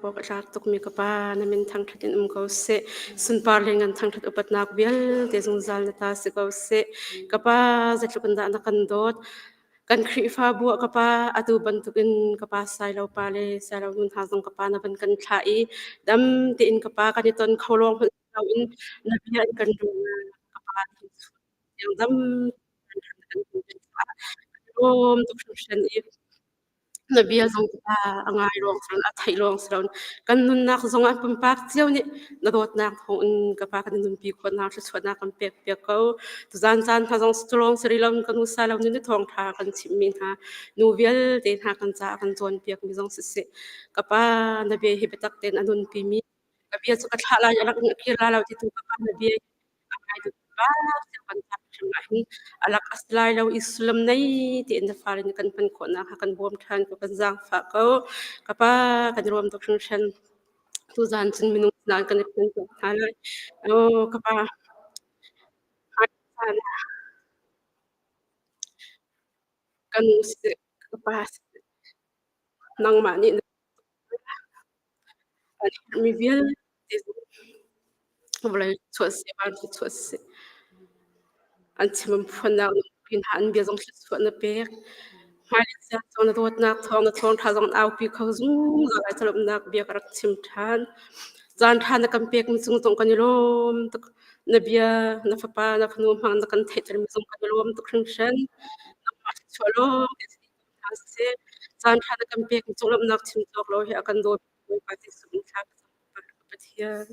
Awk a tlak tukmi ka pa, na min thangṭhat in um ko seh. Sunpar le ngan thangṭhat upatnak vialte zungzal na ta si ko seh. Ka pa, zeitluk in dah na kan dawt. Kan Khrihfabu ah ka pa, atu bantukin ka pa Sailo pa le Sailo nu hna zong ka pa na van kan thlah i dam tein ka pa kan i ton kho lawng hmanh si loin na bia in kan ruah ka pa dam kan lawm tuk hringhran i. Na bia zong ka a ngai ruang si loin a theih ruang si loin kan nunnak zongah pumpak cio nih na dawtnak thawngin ka pa kan nunpi khawhnak thluachuahnak kan pek piak ko. Tuzaan caan hna zong culawng si rih lo kan usa lo ni thawngṭha kan chimhmi hna nu vialte hna kan caah kan cawnpiakmi zong siseh ka pa na bia hi biatak tein a nunpi mi ka bia cu ka thlah lai a rak in a kir lai lo ti tu ka pa na bia a ngai tu pa kan ca hrim ah hin a lak a si lai lo i sullam nei tiin na fale nih kan hman khawhnak kha kan bawm ṭhan ko kan zaangfah ko ka pa kan i ruam tuk hringhran tuzaan cun minung sinah kan i phen tuah hna lai oh ka pa ka nu siseh ka pa siseh nangmah nih an herhmi vialte vawlei chuah seh van chuah seh an chim an phuannak pin hna an bia zong thluachuah na pek hmailei caan zong na dawtnak thawng na thawngṭha zong an aupi kho zungzal lai calawmnak bia ka rak chim ṭhan caan ṭha na kan pekmi cung zong kan i lawm tuk na bia na fapa na fanu hmang na kan theihtermi zong kan i lawm tuk hringhran nangmah thluachuah lawng te hna siseh caan ṭha na kan pekmi cung lawmhnak chim cawk lo hi a kan dawt Bawipa Jesuh in thla ka cam Pathian.